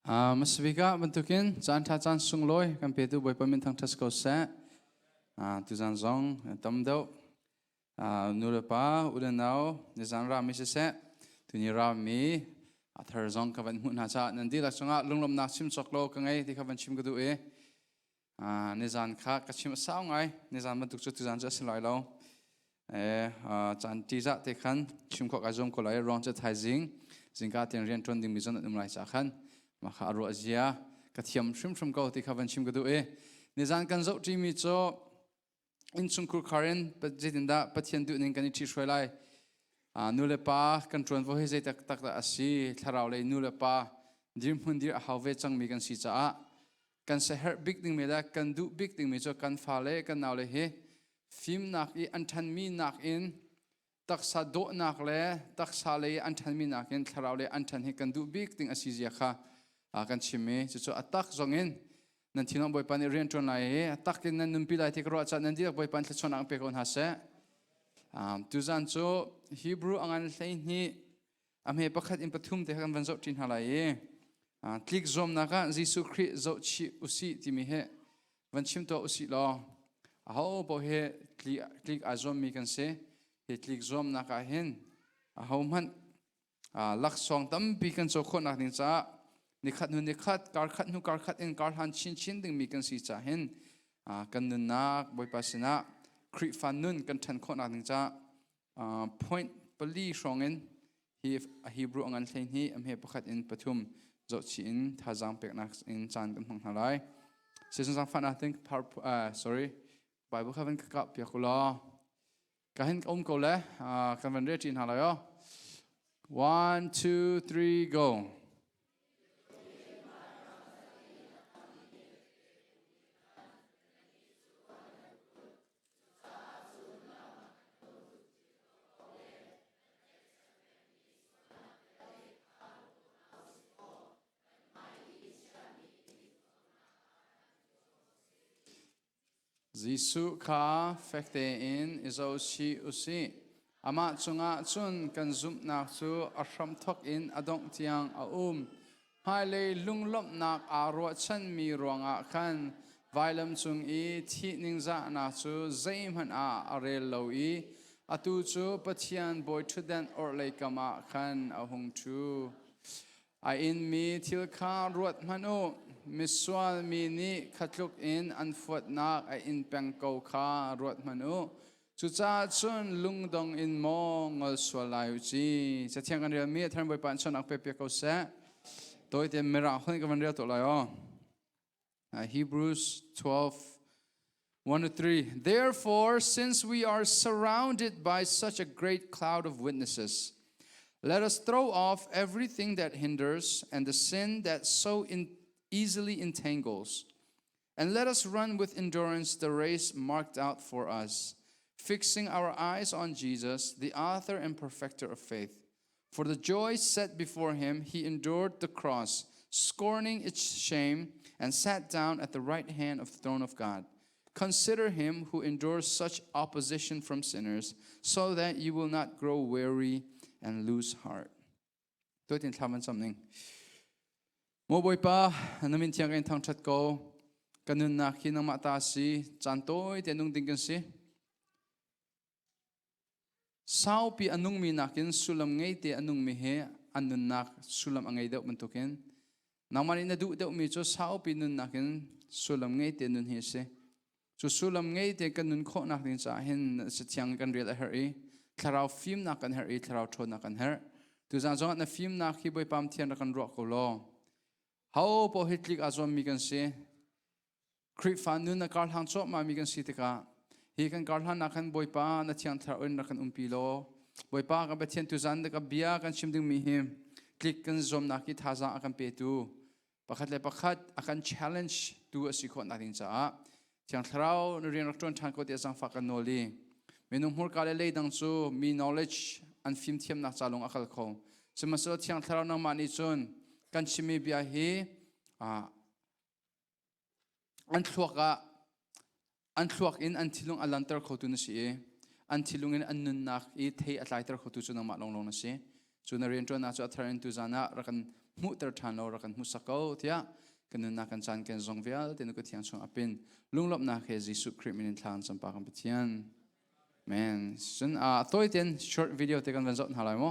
Hmasabik ah bantukin caan ṭha caan sunglawi kan petu Bawipa min thangṭhat ko seh. Tuzan zong tam deuh nu le pa u le nau nizan rami siseh tuni rami a thar zong ka van hmuh hna caah nan dihlak cungah lunglawmhnak chim cawk lo ka ngei ti kha van chim ka duh i nizan kha ka chim a sau ngai nizan bantuk cu tuzan cu a si lai lo caan ṭihzah te khan chim khawh kai zuam ko lai ruang cu thaizing zingka tiang rian ṭuan dingmi zon an um lai caah khan mah kha a ruah zia ka thiam hrimhrim ko ti kha van chim ka duh i nizan kan zoh ṭimi cu innchungkhur khar in zeitindah Pathian duhning kan i ṭhihruai lai nu le pa kan ṭuanvo hi zei taktak dah a si thlarau lei nu le pa dirhmun dir a hau ve cangmi kan si caah kan siaherh bik dingmi le kan duh bik dingmi cu kan fale kan naule hi fimnak i an ṭhanmi nakin taksa dawhnak le taksa lei an ṭhanmi nakin thlarau lei an ṭhan hi kan duh bik ding a si zia kha kan chim i cucu a tak zong in nan thinlung Bawipa nih rian ṭuan lai i a tak in nan nunpi lai ti ka ruah caah nan dihlak Bawipa in thluachuahnak an pe ko hna seh. Tuzan cu Hebrew a ngan 12 a hme pakhat in pathum te kha kan van zoh ṭi hna lai i tlik zuamnak ah Jesuh Khrih zoh chih usih timi hi van chim tuah usih law aho paoh hi tlik aa zuammi kan si. Hi tlik zuamnak ah hin ahohmanh laksawng tampi kan co khawhnak ding caah nikhat hnu nikhat kar khat hnu kar khat in kar hlan chinchin dingmi kan si caah hin kan nunnak Bawipa sinah Khrihfa nun kan ṭhan khawhnak ding caah point pali hrawng in hi Hebrew a ngan 12 a hme pakhat in pathum zohchih in thazaang peknak in caan kan hmang hna lai. Season zaangfahnak think sorry Bible kha van ka kah piak u law ka hin ka um ko le kan van re ṭi hna lai aw. One, two, three, go. Jesuh kha fek tein i zohchih u sih. Amah cungah cun kan zumhnak cu a hramthawk in a dongh tiang a um. Hmailei lunglawmhnak aa ruahchanmi ruangah khan vailam cung i thih ningzahnak cu zeihmanh ah a rel lo i atu cu Pathian bawiṭhutdan orhlei kam ah khan a hung ṭhu. A inmi thil kha ruat hmanh u. Misual mi nih kha tluk in an fuatnak a in peng ko kha ruat hmanh u. Cucaah cun lungdong in maw ngol sual lai u ci. Cathiang kan relmi a thar Bawipa in chawnak pe piak ko seh. Tawite mirang hun ka van rel tuah lai aw. Hebrews 12 1 to 3. Therefore, since we are surrounded by such a great cloud of witnesses, let us throw off everything that hinders and the sin that so in easily entangles. And let us run with endurance the race marked out for us, fixing our eyes on Jesus, the author and perfecter of faith. For the joy set before him, he endured the cross, scorning its shame, and sat down at the right hand of the throne of God. Consider him who endures such opposition from sinners, so that you will not grow weary and lose heart. Tutin thlam an cam ning. Maw Bawipa, na min thiang in thangṭhat ko. Ka nunnak hi nangmah ta a si. Caan tawi te nung ding kan si. Saupi a nungmi nakin sullam ngei te a nungmi he an nunnak sullam a ngei deuh bantukin nangmah nih na duh deuhmi cu saupi nunnak in sullam ngei te nun hi a si. Cu sullam ngei te kan nun khawhnak ding caah hin Cathiang kan rel a herh i thlarau fimnak kan herh i thlarau ṭhawnnak kan herh. Tuzaan zongah na fimnak hi Bawipa Pathian rak kan ruah ko law. Ho paoh hi tlik aa zuammi kan si. Khrihfa nun a karhlang cuahmahmi kan si tikah hi kan karhlannak khan Bawipa na thiang thlarau in rak kan umpi law Bawipa kan Pathian tuzaan na ka bia kan chim dingmi hi tlik kan zuamnak hi thazaang a kan petu pakhat le pakhat a kan challenge tu a si khawh nak ding caah Thiang Thlarau na rian rak ṭuan ṭhan ko tiah zaangfah kan nawl i minung hmurka le leidang cu mi knowledge an fimthiamnak ca lawng a kal kho sihmanhsehlaw Thiang Thlarau nangmah nih cun kan chimmi bia hi an thluak ah an thluak in an thinlung a lanter khotu na si i an thinlung in an nunnak i thei a tlaiter khotu cu nangmah lawnglawng na si cu na rianṭuannak cu a thar in tuzan ah rak kan Hmuhter ṭhan law rak kan hmuhsak ko tiah kan nunnak kan caan ken zong vialte na kut thiang chung apin lunglawmhnak he Jesuh Khrih min in thla kan cam pa kan Pathian. Amen. Cun tawi tein short video te kan van zoh hna lai mu.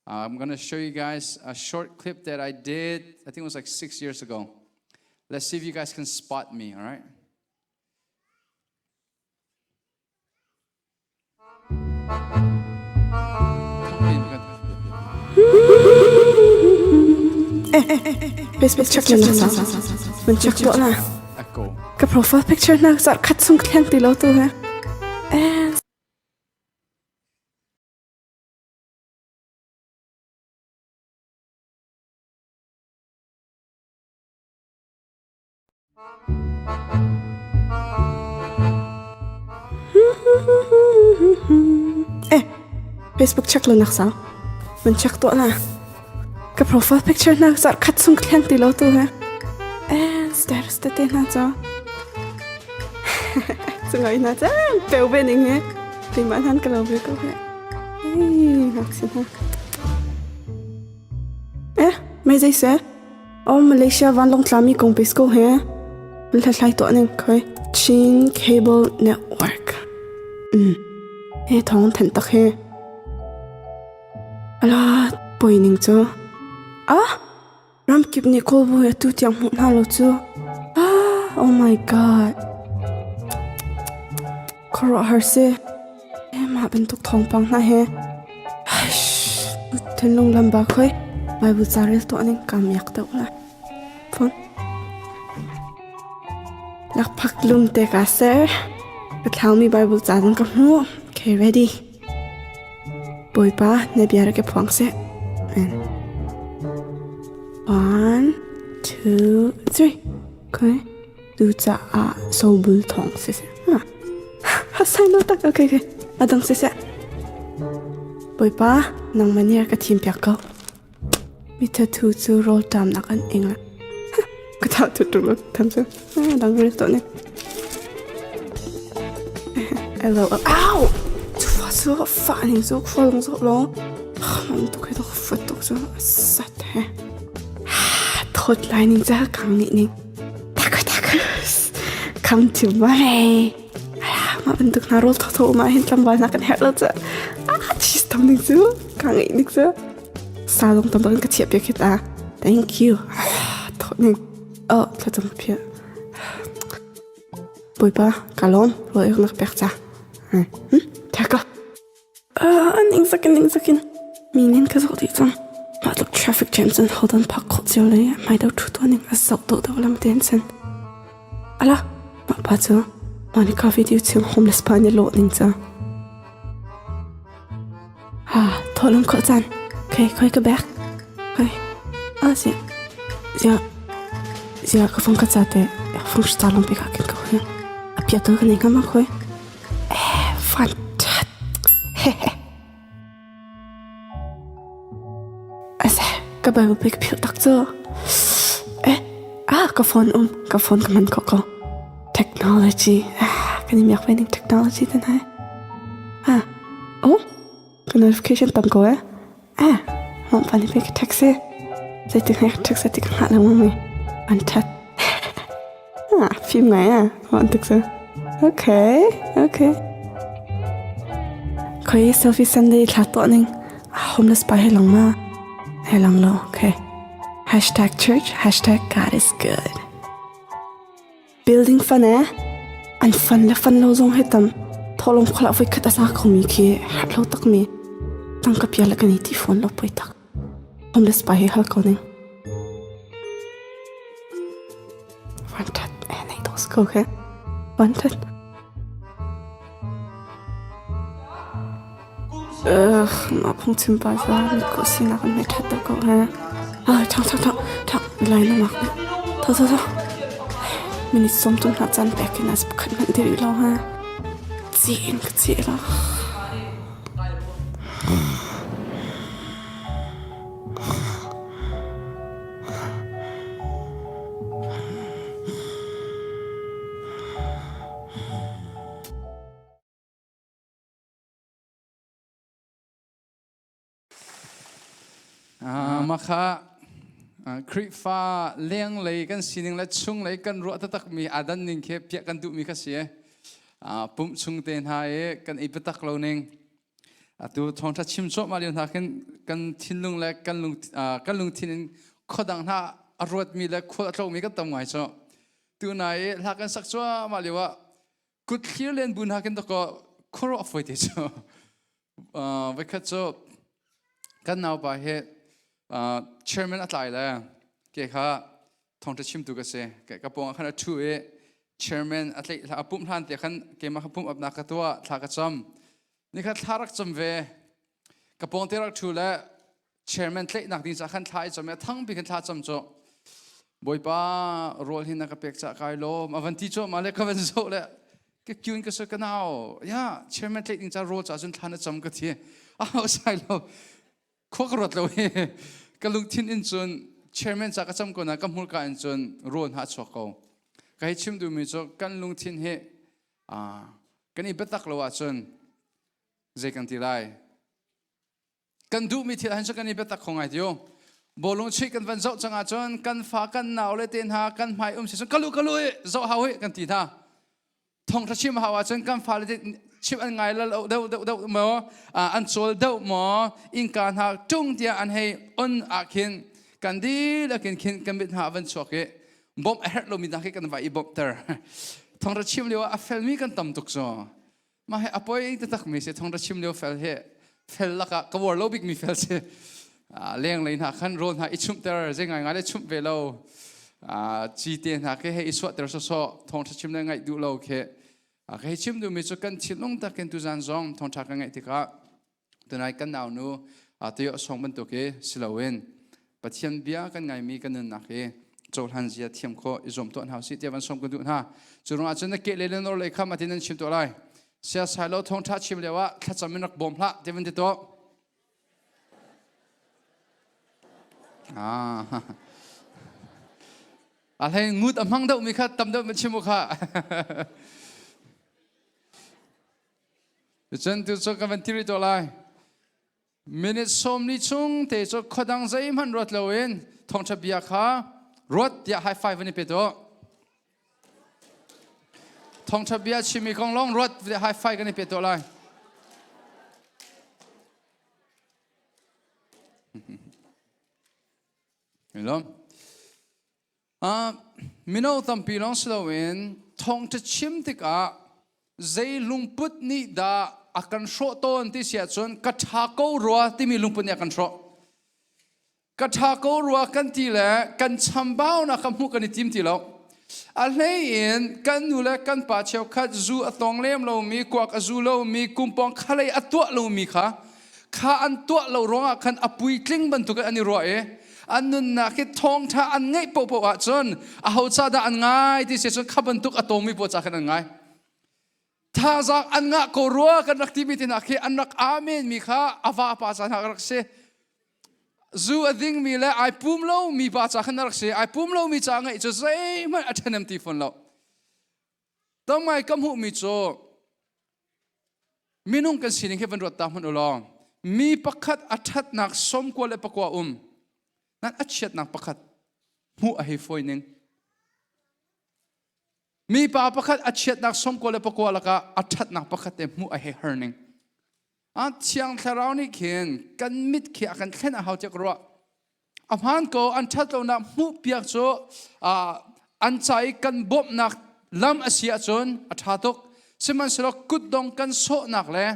I'm gonna show you guys a short clip that I did. I think it was like 6 years ago. Let's see if you guys can spot me, all right? Facebook check na sa. Man check to na. Ka profile picture na zar khat sung thleng ti lo tu he. Eh. Eh, Facebook check lo nak sa. Man check to na. Ka profile picture na zar khat sung thleng ti lo tu he. Eh, status te te na cho. Sungoi na cha peu be ning he. Ti man han ka lo be ko he. Ai, hak sin ha. Eh, mai zai se. Oh, Malaysia vanlawng tlami kong Pisco he hlathlai tuah ning khoi Chin Cable Network. He thong than tak he. Ala poi ning cu. Ah, ramkip nih kawlbu he tu tiang hmuh hna lo cu. Ah, oh my god. Khuaruahhar si. Mah bantuk thawngpang hna he thinlung lamba khoi Bible ca rel tuah ning kam yak deuh la. Phone. Lakphak lum te ka ser. Ka thlaumi Bible ca zong ka hmu. Okay, ready. Bawipa, na bia rak i phuang seh. Amen. One, two, three. Okay. Cucaah sobul thawng siseh. Hasai lo tak. Okay, okay. Adang siseh. Bawipa, nangmah nih ka thim piak ko. Mithathu cu rawlṭamnak an ing la. Ka thah tu tuk lo tham cu. Dang rel to ne. Hello. Ow! Cu fa cu fa ning cu khua long zo lo. Man tuk he to fat tuk cu sat he. Thot lai ning ca kang nih ning. Taka taka. Come to my. Mah bantuk hna rawl thotho ma hin tlangval hna kan herh lo cu. Ah, cheese tam ning cu. Ka ngeih ning cu. Sa dong tam bang ka chiah piak hit ah. Thank you. Thot ning. Oh, thlacam phia. Bawipa, ka lawm. Rawl ek nak pek ca. Hm? Taka. Ning zakin ning zakin mi nin ka zoh dih cang. Mah tluk traffic jam cun hodan phak khawh cio le hmai do ṭhu tuah ning a zoh dawh deuh lam te an sin. Ala, mah pa cu mah nih ka video chung homeless pa nih lawh ning cu. Ha, thawhlawm khawh caan. Okay, khoi ka bag. Khoi. Ah, sia. Sia. Sia ka phone ka ca te. Phone ca lawng pi ka kin ko hi. A pia to ka nei ngam ma khoi. Fantat. Ase, ka Bible pe ka philh tak cu. Eh, ah, ka phone um, ka phone ka man ko ko. Technology. Ah, kan i miak ve ning technology tan hai. Ah, oh, ka notification tam ko eh. Ah, mom pa nih pe ka text eh. Zeitin hai ka text ti ka hngah lengmang mi. An that. Ah, fim ngai ah. Wan tuk cu. Okay, okay. Khoi selfie Sunday thla tuah ning. Homeless pa he lang ma. He lang lo. Okay. Hashtag church, hashtag God is good. Building fund eh an fund le fund lo zong he tam tholong khola voi khat asa khomi khi hat lo tak mi tangka pia le kan i ti phone lo poi tak homeless pa he hal ko ning Van that eh nei dos ko ke van that Ugh ma phung chim pa za mi ko sinak an mai that ko ha ah thang thang thang thang lai na mak tho tho tho minute som tum hna chan pek in as pakhat man diri lo ha chi in ka chi la Mah kha Khrihfa lenglei kan sining le chunglei kan ruah taktakmi aa dan ning khi piah kan duhmi kha si. Pumh chung te hna i kan i biatak lo ning. Atu thawngṭha chim cuahmah lio hna khin kan thinlung le kan lung kan lungthin in khuadang hna a ruatmi le khual a tlomi kan tam ngai cu. Tunai i hla kan sak cuahmah lio ah kut thlir len bu hna khin dakaw khuaruah fawi te cu. Voikhat cu kan naupa hi chairman a tlai le ke kha thawngṭha chimtu ka si. Ka pawng ah khan a ṭhu i chairman a tlaih a pumh hlan te khan keimah kha pumh upnak ka tuah thla ka cam. Nikhat thla rak cam ve. Ka pawng te rak ṭhu le chairman tlaihnak ding ca khan thla i cam i a thangpi khan thla cam cu Bawipa rawl hi na ka pek cah kai lawm a van ti cuahmah le ka van zoh le ka kyun ka sa ka nau ya chairman tlaih ding ca rawl ca cun thla na cam ka thi a hau sai lo khua ka ruat lo hi ka lungthin in cun chairman ca ka cam ko na ka hmurka in cun rawl hna chuak ko ka hei chim duhmi cu kan lungthin hi kan i biatak lo ahcun zei kan ti lai Kan duhmi thil ahhin kan i biatak kho ngai tiu. Bawlung chuih kan van zoh cang ahcun kan fa kan nau le te hna kan hmai um si cun kalu kalu i zoh hau hi kan ti hna. Thawngtha chim hau ahcun kan fale te chim an ngai lo deuh deuh deuh maw an cawl deuh maw innka hna tung tiah an hei on ah khin kan dihlak in khin kan mit hna a van chuak i bawmh a herh lomi hna khi kan va i bawmhter. Thawngtha chim lio ah a felmi kan tam tuk cu. Mah hi a poi taktak mi si thong chim lio fel hi fel lakah ka war lo bik mi fel si. Leng lei hna khan rawl hna i chumhter zei ngai ngai le chumh ve lo ci te hna ke he i suahter sawsawh thawngṭha chim le ngaih duh lo khi ka hei chim duhmi cu kan thinlung takin tuzan zong thawngṭha ka ngaih tikah tunai kan nau nu tayo song bantuk hi si loin Pathian bia kan ngaimi kan nunnak hi cohlan zia thiam khawh i zuam tuah hna usih tiah van sawm kan duh hna. Cu ruangah cun na keh le na nor lei kha matin nan chim tuah lai. Siasai lo thawngṭha chim lio ah thlacam in rak bawm hlah ti van ti tuah. Ah. A hlei ngut a hmang deuh mi kha tam deuh ma chim u kha. Cun tu cu kan van ti rih tuah lai. Minute 40 chung te cu khuadang zeihmanh ruat loin thawngṭha bia kha ruat tiah high five van i pe tuah. Thawngṭha bia chimmi kong lawng ruat tiah high five kan i pe tuah lai. Lom. Mino tampi lawng si loin thawngṭha chim tikah zei lungput nih dah a kan hrawh tawn ti si ahcun ka ṭha ko rua timi lungput nih a kan hrawh. Ka ṭha ko rua kan ti le kan chambaunak kha hmuh kan i tim ti lo. A hlei in kan nu le kan pa cheukhat zu a tong lem lomi, kuak a zu lomi, kumpawng khalei a tuah lomi kha kha an tuah lo ruangah khan a puitling bantukin an i ruah i an nunnak hi thawngṭha an ngeih paohpaoh ahcun aho ca dah an ngai ti si cun kha bantuk a tawmi pawl ca khan an ngai. Thazaang an ngah ko rua kan rak timi te hna khi an rak amen mi kha a vapa ca hna rak si. Zu a dingmi le ai pum lomi pa ca khan rak si. Ai pum lomi ca ngeih cu zeihmanh a ṭhahnem ti fawn lo. Tamai ka hmuhmi cu minung kan sining hi van ruat ta hmanh u law mi pakhat a ṭhatnak 99 um nan a chiatnak pakhat hmuh a hei fawi ning. Mipa pakhat a chiatnak 99 lakah a ṭhatnak pakhat te hmuh a hei har ning. A Thiang Thlarau nih khin kan mit khi a kan thlen a hau tiah ka ruah. A hmaan ko an ṭhat lonak hmuhpiak cu an ca i kan bawmhnak lam a si ahcun a ṭha tuk. Sihmanhsehlaw kutdong kan sawhnak le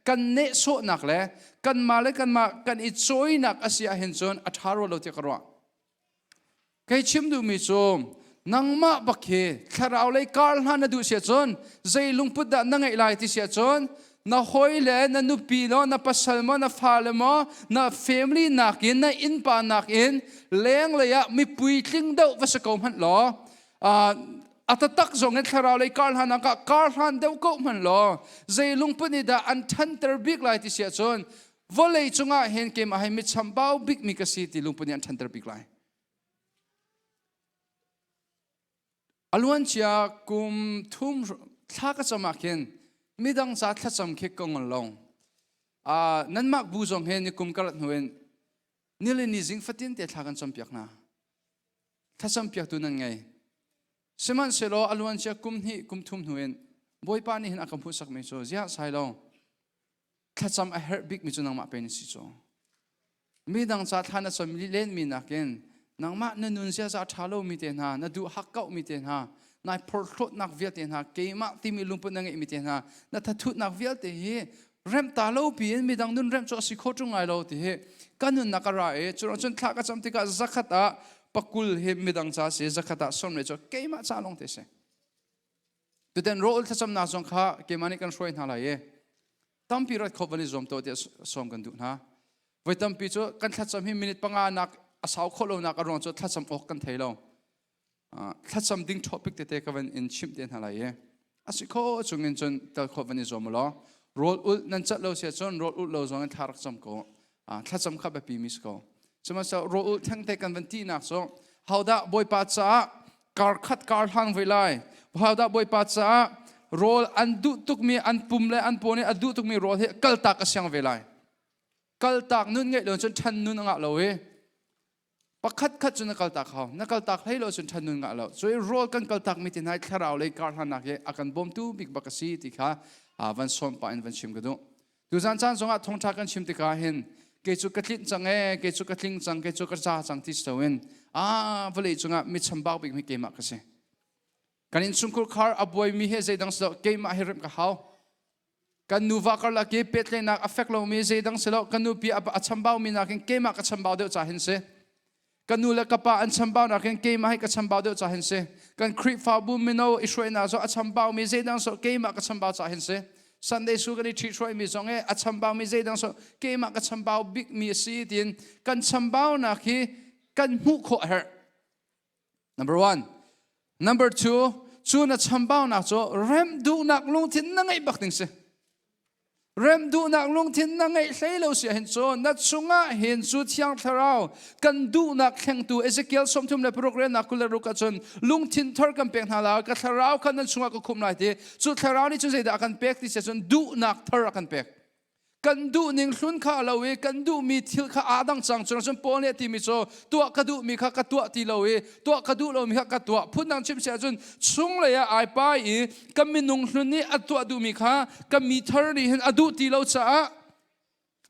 kan nehsawhnak le kanmah le kanmah kan i cawinak a si ahhin cun a ṭha rua lo tiah ka ruah. Kei chim duhmi cu nangmah bak hi thlarau lei kar hlan na duh si ahcun zei lungput dah na ngeih lai ti si ahcun na hawi le na nupi maw na pasal maw na fale maw na family nakin na innpa nakin lenglei ah mi puitling deuh va si ko hmanh law a taktak zong in thlarau lei kar hlan ah kar hlan deuh ko hmanh law zei lungput nih dah an ṭhanter bik lai ti si ahcun vawlei cungah hin keimah hi michambau bikmi ka si ti lungput nih an ṭhanter bik lai. A luancia kum thum thla ka cam ah khin midang ca thlacam khi ka ngol lo. Nanmah bu zong he ni kum karat hnu in nilini zing fatin te thla kan campiak hna. Thlacam piaktu nan ngei. Sihmanhsehlaw a luancia kum hnih kum thum hnu in Bawipa nih hin a ka hmuhsakmi cu ziah sai lo thlacam a herh bikmi cu nangmah pe na si cu. Midang ca thla na cam lenmi nakin nangmah na nun ziaza a ṭha lomi te hna, na duh hakkauhmi te hna, nai phorhlawtnak vialte hna, keimah timi lungput na ngeihmi te hna, na thathutnak vialte hi remh ta lo piin midang nun remh cu a si kho ṭung ngai lo ti hi ka nunnak a ra i cu cun thla ka cam tikah zakhat ah pakul hi midang ca si zakhat ah sawm le cu keimah ca lawng te si. Tutan rawl thlacamnak zong kha keimah nih kan hruai hna lai i tampi rat kho van i zuam tuah tiah sawm kan duh hna. Voi tampi cu kan thlacam hi minute panga nak a sau khawh lonak a ruang cu thlacam awk kan thei lo. Thlacam ding topic tete ka van in chimh te hna lai i a si kho chungin cun tel khawh van i zuam law rawl ulh nan cat lo sia cun rawl ulh lo zong in thla rak cam ko. Thlacam kha biapi mi si ko. Sihmanhsehlaw rawl ulh thengte kan van tinak cu hodah Bawipa caah kar khat kar hlang ve lai hodah Bawipa caah rawl an duh tukmi an pum le an paw nih a duh tukmi rawl hi kaltak a siang ve lai. Kaltak nun ngeih lo cun ṭhan nun a ngah lo i pakhat khat cu na kaltak hau na kaltak hlei lo cun ṭhan nun ngah lo cu i rawl kan kaltak mi ti hna thlarau lei kar hlannak hi a kan bawmtu bik bak a si ti kha van sawm pah in van chim ka duh. Tuzan caan zongah thawngṭha kan chim tikah hin kei cu ka tlinh cang ee, kei cu ka tling cang, kei cu ka ca cang ti si loin ah vawlei cungah mi chambau bik mi keimah ka si. Kan innchungkhur khar a buaimi he zeidang si lo, keimah hi remh ka hau. Kan nuva karlak i pehtlaihnak a fek lomi zeidang si lo, kan nupi a chambaumi nakin keimah ka chambau deuh ca hin si. Ka nu le ka pa an chambaunak hin keimah hi ka chambau deuh ca hin si. Kan Khrihfabu mino i hruainak zong a chambaumi zeidang so keimah ka chambau ca hin si. Sunday school kan i ṭhit hruaimi zong i a chambaumi zeidang so keimah ka chambau bikmi a si tiin kan chambaunak hi kan hmuh khawh a herh. Number one. Number two, cu na chambaunak cu rem duhnak lungthin na ngeih bak ding si. Rem duhnak lungthin na ngeih hlei lo si ahhin cun na chungah hin cu Thiang Thlarau kan duhnak thlengtu Ezekiel 36 relnak 26 ahcun lungthin thar kan pek hna lai, ka thlarau kha nan chungah ka khumh lai ti. Cu thlarau nih cun zeidah a kan pek ti si ahcun duhnak thar a kan pek. Kan duhning hlun kha a lo i kan duhmi thil kha aa dang cang. Cun cun Paul nih a timi cu tuah ka duhmi kha ka tuah ti lo i tuah ka duh lomi kha ka tuah. Phundang chim si ahcun chunglei ah ai pai i ka minung hlun nih a tuah duhmi kha ka mi thar nih hin a duh ti lo caah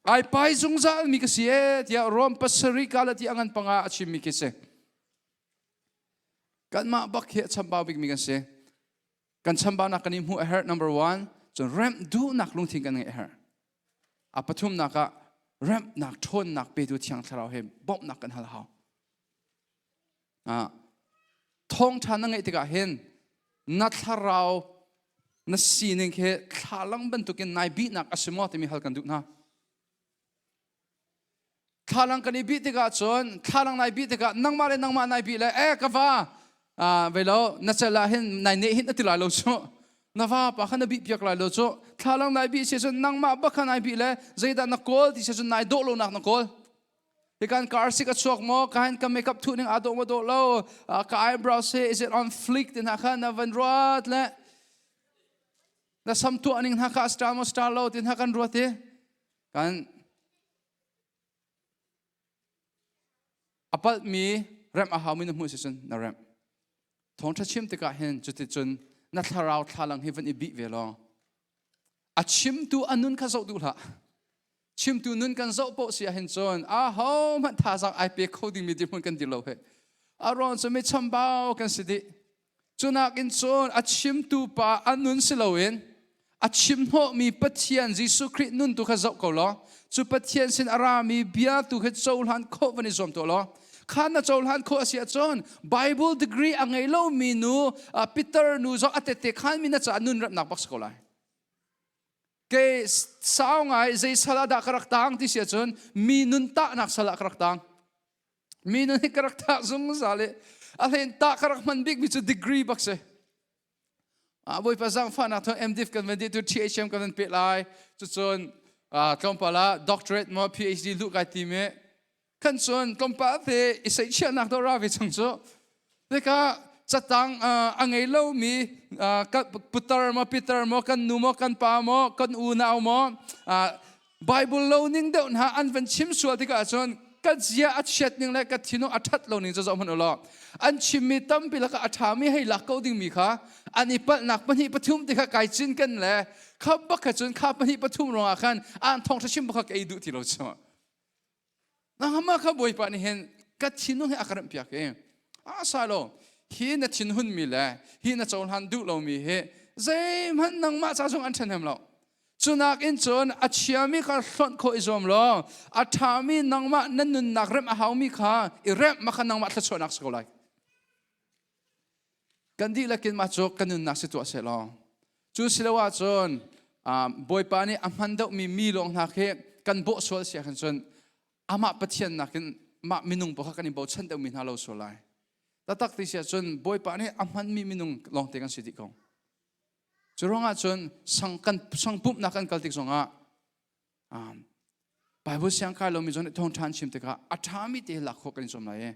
ai pai zungzal mi ka si ee tiah Rom pasarih Galati a ngan panga a chimmi khi si. Kanmah bak hi a chambau bikmi kan si. Kan chambaunak kan i hmuh a herh number one, cun remh duhnak lungthin kan ngeih a herh. A pathumnak ah remhnak ṭhawnnak petu Thiang Thlarau he bawmhnak kan hal hau. Thawngṭha na ngeih tikah hin na thlarau na sining khi thlalang bantukin nai bihnak a si maw timi hal kan duh hna. Thlalang kan i bih tikah cun thlalang nai bih tikah nangmah le nangmah nai bih le e ka va vei lo na cel ah hin nai neh hin a ti lai lo cu na va pa kha na bih piak lai lo cu thlalang nai bih si cun nangmah bak kha nai bih le zeidah na kawl ti si cun nai dawh lonak na kawl. Hikan ka arsik a chuak maw? Ka hin ka makeup thuh ning aa dawh maw dawh lo? Ka eyebrows he is it on fleek ti hna kha na van ruat le na sam tuah ning hna kha a star maw star lo ti hna kan ruat i kan a palhmi remh a haumi na hmuh si cun na remh. Thawngṭha chim tikah hin cuticun na thlarau thlalang hi van i bih ve law a chimtu a nun kha zoh duh hlah. Chimtu nun kan zoh poh si ahhin cun aho hmanh thazaang ai pe kho dingmi dirhmun kan dir lo he. A ruang cu mi chambau kan si dih. Cunak in cun a chimtu pa a nun si loin a chim hnawhmi Pathian Jesuh Khrih nun tu kha zoh ko law cu Pathian sin a rami bia tu kha cohlan khawh van i zuam tuah law kha na cohlan khawh a si ahcun Bible degree a ngei lomi nu Peter nu zong a tette khan mi na caah nun remnak bak si ko lai. Ke sau ngai zei sal ah dah ka rak tang ti si ahcun mi nun tahnak sal ah ka rak tang. Mi nun hi ka rak tah zungzal i a hlen tah ka rak hman bikmi cu degree bak si. Bawipa zaangfahnak thawng MDiv kan van dih tu THM kan van peh lai. Cucun tlawmpal ah doctorate maw PhD luh kai tim i kan cun tlawmpal te i seihchiahnak dawh ra ve chung cu. Tikah catang a ngei lomi putar maw pitar maw kan nu maw kan pa maw kan unau maw Bible lo ning deuh hna an van chim sual tikah cun Ka zia a chiat ning le ka thinung a ṭhat lo ning cu zoh hmanh u law an chimmi tampi lakah a ṭhami hei lak ko dingmi kha an i palhnak pahnih pathum ti kha kai cinken le kha bak kha cun kha pahnih pathum ruangah khan an thawngṭha chim bak kha ka ei duh ti lo cu. Nangmah kha Bawipa nih hin ka thinlung hi a ka remhpiak i a sa lo hi na thinhunmi le hi na cohlan duh lomi hi zeihmanh nangmah ca zong an ṭhahnem lo. Cu nakin cun a chiami kha hlonh khawh i zuam law a ṭhami nangmah na nunnak remh a haumi kha i remh ma kha nangmah thluachuahnak si ko lai. Kan dihlak in mah cu kan nunnak si tuah seh law cu si lo ahcun Bawipa nih a hman deuhmi mi lawng hna khi kan bawh sual si ahkhan cun amah Pathian nakin mah minung paoh kha kan i bochan deuhmi hna lo sual lai. Taktak ti si ahcun Bawipa nih a hmanmi minung lawngte kan si dih ko. Cu ruangah cun sang kan sang pumhnak kan kal tik zongah Bible siang kai lomi zong nih thawngṭha an chim tikah a ṭhami te lak khawh kan i zuam lai i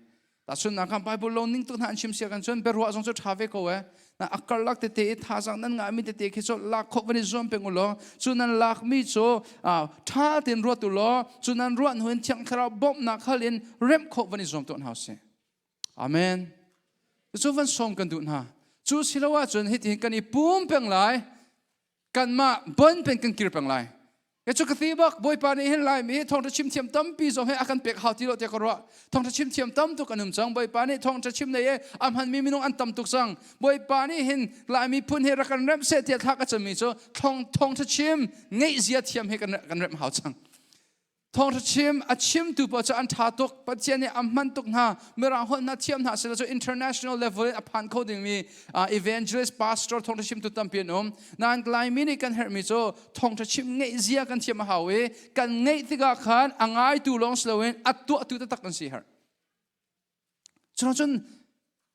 tahchunhnak ah Bible lo ning tu hna an chim sia kan cun biaruah zong cu ṭha ve ko e na a karlak tete i thazaang nan ngahmi tete khi cu lak khawh van i zuam peng u law cu nan lakmi cu ṭha tein ruat u law cu nan ruah hnu in Thiang Thlarau bawmhnak hal in remh khawh van i zuam tuah hna usih. Amen. Cu van sawm kan duh hna. Cu si lo ahcun hitin kan i pum peng lai kanmah bon peng kan kir peng lai. Ke cu ka ti bak Bawipa nih hin Laimi hi thawngṭha chim thiam tampi zong hi a kan pek hau ti lo tiah ka ruah. Thawngṭha chim thiam tam tuk an um cang. Bawipa nih thawngṭha chim nei i a hmanmi minung an tam tuk cang. Bawipa nih hin Laimi phun hi rak kan remh seh tiah thla ka cammi cu thawngṭha chim ngeihzia thiam hi kan remh hau cang. Thawngṭha chim a chimtu paoh cu an ṭha tuk. Pathian nih a hman tuk hna. Mirang holh hna thiam hna sila cu international level in a phan kho dingmi evangelist, pastor, thawngṭha chimtu tampi an um. Nain Laimi nih kan herhmi cu thawngṭha chim ngeihzia kan thiam a hau i kan ngeih tikah khan a ngaitu lawng si loin a tuahtu taktak kan si herh. Cun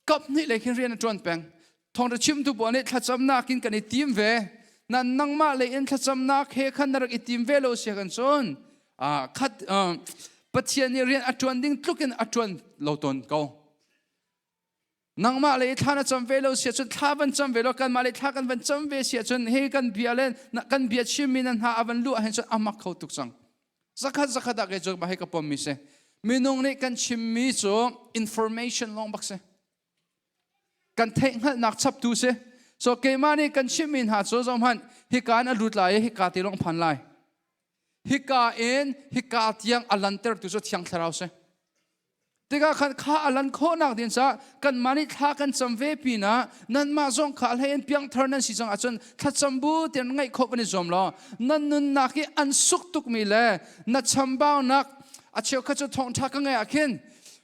kap hnih lei khin rian a ṭuan peng. Thawngṭha chimtu pawl nih thlacamnak in kan i tim ve. Nan nangmah lei in thlacamnak he khan na rak i tim ve lo si kan cun khat Pathian nih rian a ṭuan ding tluk in a ṭuan lo tawn ko. Nangmah lei thla na cam ve lo si ahcun thla van cam ve lo kanmah lei thla kan van cam ve si ahcun he kan bia le kan bia chimmi nan hna a van luh ahhin cun a mak kho tuk cang. Zakhat zakhat ah kei cu mah hi ka pommi si. Minung nih kan chimmi cu information lawng bak si. Kan theihhngalhnak chaptu si. So keimah nih kan chimmi hna cu zohhmanh hika in a lut lai i hika ti lawng phan lai. Hika in hika tiang a lantertu cu Thiang Thlarau si. Tikah khan kha a lan khawhnak ding caah kanmah nih thla kan cam ve pinah nanmah zong kha a hlei in piangthar nan si cang ahcun thlacam bu tein ngaih khawh van i zuam law nan nunnak i an suk tukmi le na chambaunak a cheukhat cu thawngṭha ka ngeih ah khin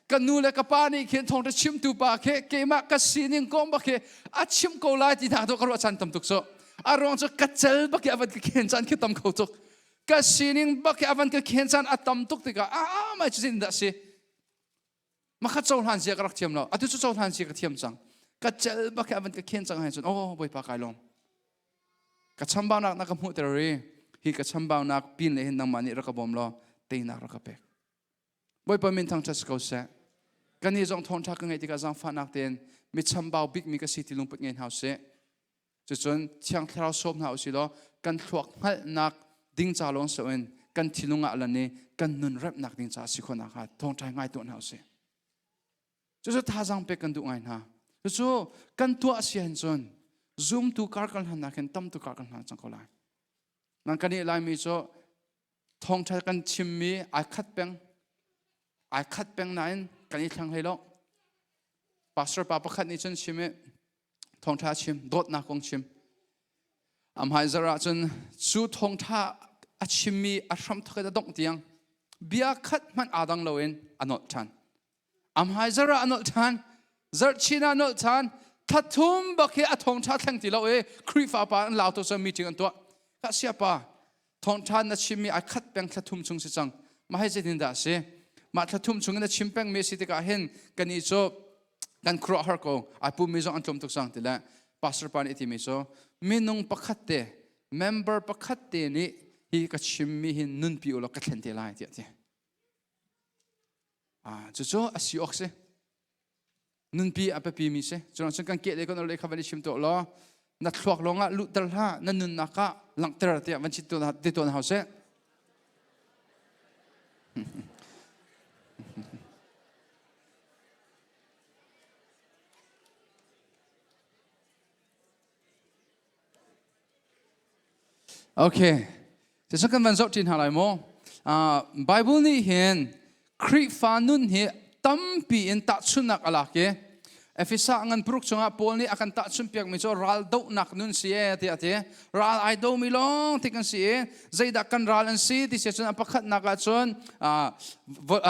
ka nu le ka pa nih khin thawngṭha chimtu pa khi keimah ka sining kong bak khi a chim ko lai ti hna tu ka ruah caan tam tuk cu a ruang cu ka cel bak i a van ka khen caan khi tam kho tuk ka sining bak hi a van ka khen caan a tam tuk tikah a mai cu zeitin dah si makha cohlan zia ka rak thiam lo atu cu cohlan zia ka thiam cang ka cel bak hi a van ka khen cang hai cun oh bawipa kai lawm ka chambaunak na ka hmuhter ri hi ka chambaunak pin le hin nangmah nih rak ka bawm law teinak rak ka pek bawipa min thangṭhat si ko seh kan nih zong thawngṭha ka ngeih tikah zaangfahnak tein mi chambau bikmi ka si ti lungput ngei hna usih Cucun Thiang Thlarau sawm hna usih law kan thluak hngalhnak ding ca lawng si loin kan thinlung ah lan i kan nun remhnak ding ca si khawh nakhnga thawngṭha ngai tuah hna usih. Cucu thazaang pek kan duh ngai hna. Cucu kan tuah si ahhin cun zumtu kar kan hlan nak hin tamtu kar kan hlan cang ko lai. Nan kan nih Laimi cu thawngṭha kan chimmi ai khat peng ai khat peng nain kan i thlang hlei lo. Pastor pa pakhat nih cun chim i thawngṭha chim dawtnak kong chim amhai zar ah cun cu thawngṭha a chimmi a hramthok in a dongh tiang bia khat hmanh aa dang loin a nolh ṭhan amhai zar ah a nolh ṭhan zarhchin ah a nolh ṭhan thla bak hi a thawngṭha thleng ti lo i Khrihfa pa an lau to cun meeting an tuah ka siapa thawngṭha na chimmi ai khat peng thla thum chung si cang mah hi zeitin dah a si mah thla thum chung in na chim pengmi a si tikah hin kan i cu kan khuaruahhar ko ai pummi zong an tlawm tuk cang ti le pastor pa nih a timi cu minung pakhat te member pakhat te nih hi ka chimmi hi nunpi u law ka thlen te lai tiah ti ah cucu a si awk si nunpi a biapi mi si cu cun kan keh le kan le kha van i chim tuah law na thluak lawng ah luhter hlah na nunnak ah langhter tiah van chit ti tawn hau seh. Okay. Cucu kan van zoh ṭi hna lai maw? Bible nih hin Khrihfa nun hi tampi in tahchunhnak a lak i Efesa ngan paruk chungah Paul nih a kan tahchunh piakmi cu ral dohnak nun si e tiah a ti. Ral ai domi lawng ti kan si i zeidah kan ral an si ti si cun a pakhatnak ah cun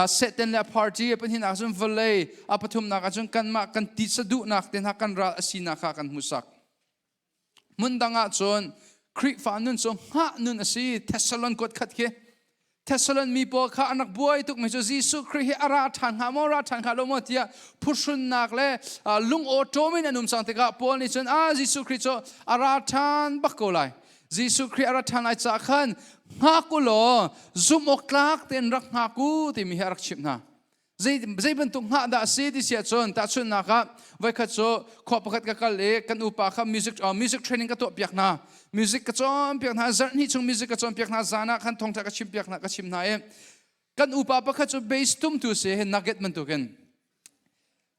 Satan le a party a pahnihnak ah cun vawlei a pathumnak ah cun kanmah kan titsa duhnak te hna kan ral a sinak kha kan hmuhsak. Hmun dang ah cun Khrihfa nun cu hngah nun a si. Thessalon kuat khat khi Thessalon mi pawl kha an rak buai tukmi cu Jesuh Khrih hi a ra ṭhan hnga maw ra ṭhan hnga lo maw tiah phuhrunnak le lung awṭawm in an um cang tikah Paul nih cun ah Jesuh Khrih cu a ra ṭhan bak ko lai. Jesuh Khrih a ra ṭhan lai caah khan hngak u law zumh awk tlak tein rak hngak u timi hi a rak chimh hna. Zei bantuk hngah dah a si ti si ahcun tahchunhnak ah voikhat cu khua pakhat ka kal i kan upa kha music training ka tuah piak hna. Music ka cawnpiak hna, zarh hnih chung music ka cawnpiak hna, zan ah khan thawngṭha ka chim piak hna, ka chim hna i kan upa pakhat cu bass tumtu si hi nugget bantukin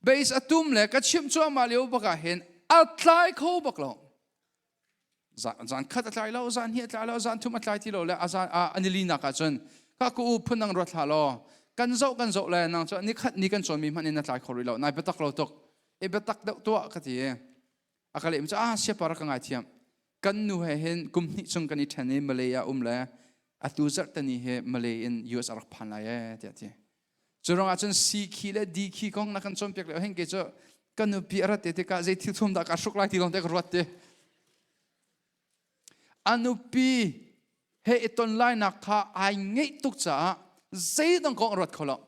bass a tum le ka chimh cuahmah lio bak ah hin a tlai kho bak lo. Zan khat a tlai lo, zan hnih a tlai lo, zan thum a tlai ti lo le a zan a nili nak ah cun ka ku u phun nang ruat hlah law kan zoh kan zoh le nang cu ni khat ni kan cawnmi hmanh in na tlai kho rih lo nai biatak lo tuk e biatak deuh tuah ka ti a ka leh cu ah siapar ka ngai thiam kan nu he hin kum hnih chung kan i ṭhen i Malay ah um le atu zarh tani he Malay in US a rak phan lai e tiah ti Cu ruangah cun C khi le D khi kong na kan cawnpiak lio hin ke cu ka nupi a rat te tikah zei thil thum dah ka hruk lai ti lawng te ka ruat ti. A nupi he i ton lainak kha ai ngeih tuk caah zeidang kong a ruat kho lo.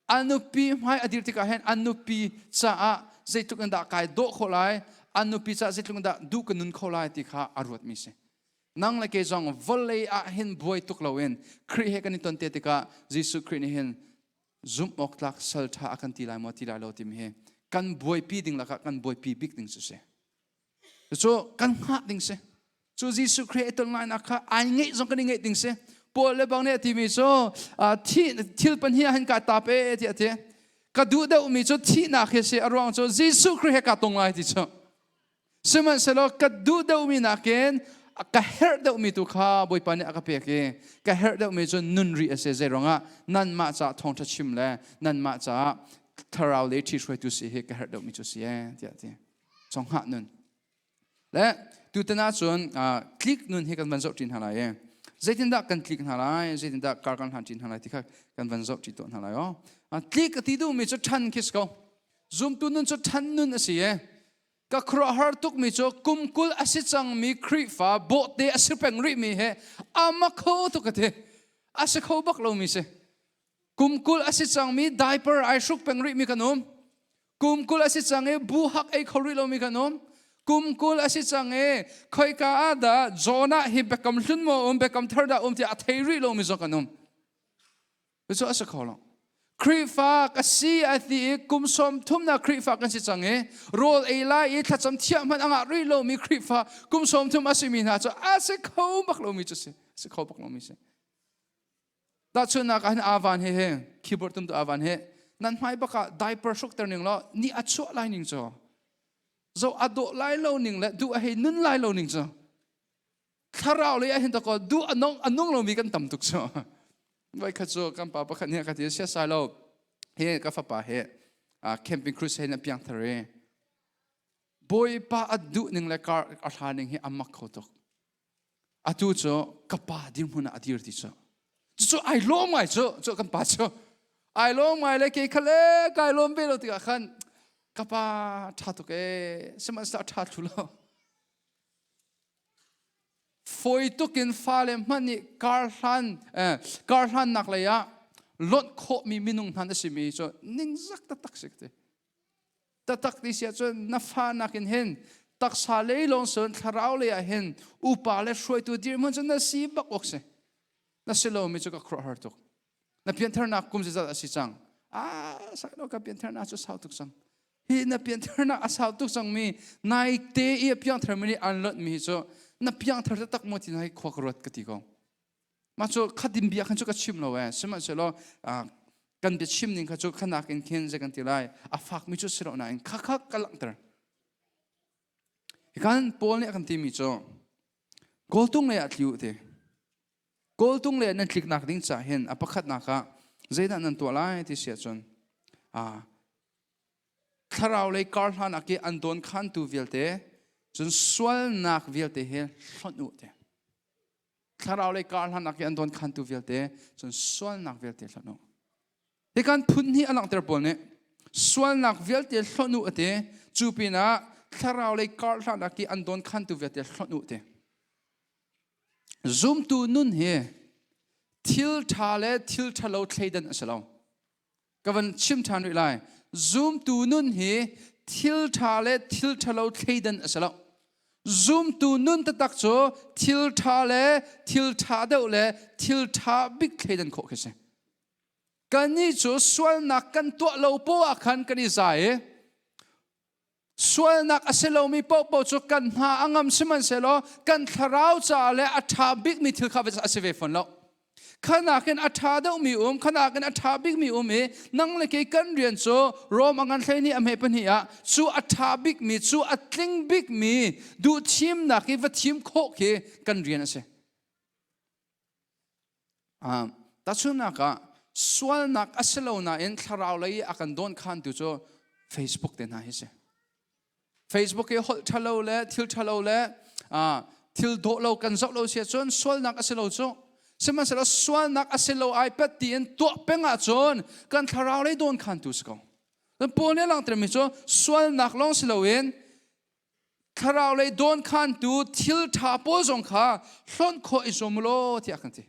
A nupi hmai a dir tikah hin a nupi caah zeitluk in dah kai dawh khawh lai, a nupi caah zeitluk in dah duh ka nun kho lai ti kha a ruatmi si. Nang le kei zong vawlei ah hin buai tuk loin Khrih he kan i ton te tikah Jesuh Khrih nih hin zumh awk tlak sal ṭha a kan ti lai maw ti lai lo timi hi kan buaipi ding lakah kan buaipi bik ding cu si. Cucu kan hngah ding si. Cu Jesuh Khrih i ton lainak kha ai ngeih zong kan i ngeih ding si. Paul le bang nih a timi cu thil pahnih ah hin ka tap e tiah a ti. Ka duh deuhmi cu thihnak hi si a ruang cu Jesuh Khrih he kaa tong lai ti cu. Sihmanhsehlaw ka duh deuhmi nakin ka herh deuhmi tu kha Bawipa nih a ka pek i ka herh deuhmi cu nun rih a si. Zeiruangah nanmah caah thawngṭha chim le nanmah caah thlarau le ṭhihruaitu si hi ka herh deuhmi cu si ee tiah a ti. Chonghah nun. Le tutan ahcun tlik nun hi kan van zoh ṭi hna lai i zeitindah kan tlik hna lai, zeitindah kar kan hlan ṭi hna lai ti kha kan van zoh ṭi tuah hna lai aw. Tlik a ti duhmi cu ṭhan khi si ko. Zumtu nun cu ṭhan nun a si i Ka khuaruahhar tukmi cu kum 20 a si cangmi Khrihfa bawhte a si peng rihmi he ama kho tuk ka ti. A si kho bak lomi si. Kum 20 a si cangmi diaper ai hruk peng rihmi kan um. Kum 20 a si cang i buhak ei kho rih lomi kan um. Kum 20 a si cang i khoika ah dah Jonah hi biakam hlun maw um biakam thar dah um tiah a thei rih lomi zong kan um. Cucu a si kho lo. Khrihfa ka si a ti i kum 30 na Khrihfa kan si cang i rawl ei lai i thlacam thiah hmanh a ngah rih lomi Khrihfa kum 30 a simi hna cu a si kho bak lomi cu si. A si kho bak lomi si. Tahchunhnak ah hin Avan he he keyboard tum tu Avan he nan hmai bak ah diaper hruk ter ning law ni a chuah lai ning cu zo a dawh lai lo ning le duh a hei nun lai lo ning cu thlarau lei ah hin takaw duh a nung a nung lomi kan tam tuk cu voi khat cu kan pa pakhat nih a ka ti sia sai lo he ka fapa he camping cruise he na piang thar e bawipa a duh ning le kar a hla ning hi a mak kho tuk atu cu ka pa dirhmun ah a dir ti cu cu ai lawm ngai cu cu kan pa cu ai lawm ngai le ke khale kai lawm ve lo tikah khan ka pa tha tuk e sihmanhsehlaw tha thlu lo Fawi tukin fale hmanh nih karhlannak lei ah lonh khawhmi minung hna na simi cu ningzak taktak si ka ti. Taktak ti si ahcun na fa nakin hin taksa lei lawng sun thlarau lei ah hin upa le hruaitu dirhmun cu na si bak awk si. Na si lomi cu ka khuaruahhar tuk. Na piantharnak kum zeizat a si cang? Ah, sailo ka piantharnak cu sau tuk cang. Hi na piantharnak a sau tuk cangmi nai te i a piangtharmi nih an lonhmi hi cu na piangthar taktak maw ti na hi khua ka ruat ka ti ko. Mah cu khatin bia khan cu ka chim lo eh. Sihmanhsehlaw kan biachim ning kha cu khanak in khin zei kan ti lai a fakmi cu si lo nain kha kha ka langhter. Hikan Paul nih a kan timi cu Kawltung lei ah tli u ti. Kawltung lei ah nan tliknak ding ca hin a pakhatnak ah zeidah nan tuah lai ti si ahcun thlarau lei kar hlan ah ki an dawn khantu vialte cun sualnak vialte he hlonh u ti. Thlarau lei kar hlan ah ki an dawn khantu vialte cun sualnak vialte hlonh u. Hi kan phun hi a langhter pawl nih sualnak vialte hlonh u ati cu pinah thlarau lei kar hlan ah ki an dawn khantu vialte hlonh u ti. Zumtu nun hi thil ṭha le thil ṭhalo thleidan a si lo. Ka van chim ṭhan rih lai. Zumtu nun hi thil ṭha le thil ṭhalo thleidan a si lo. Zumtu nun taktak cu thil ṭha le thil ṭha deuh le thil ṭha bik thleidan khawh khi si. Kannih cu sualnak kan tuah lo poah ah khan kan i za i sualnak a si lomi paohpaoh cu kan hna a ngam sihmanhsehlaw kan thlarau caah le a ṭha bikmi thil kha a si ve fawn lo. Khanak in a ṭha deuhmi um, khanak in a ṭha bikmi um i nang le kei kan rian cu Rom a ngan 12 a hme pahnih ah cu a ṭha bikmi, cu a tling bikmi duhthimnak i va thim khawh khi kan rian a si. Tahchunhnak ah sualnak a si lo nain thlarau lei a kan dawnkhantu cu Facebook te hna hi si. Facebook i holh ṭhalo le thil ṭhalo le thil dawh lo kan zoh lo si ahcun sualnak a si lo cu. Sihmanhsehlaw sualnak a si lo ai pet tiin tuah peng ahcun kan thlarau lei dawnkhantu si ko. Paul nih a langhtermi cu sualnak lawng si loin thlarau lei dawnkhantu thil ṭha pawl zong kha hlonh khawh i zuam law tiah kan ti.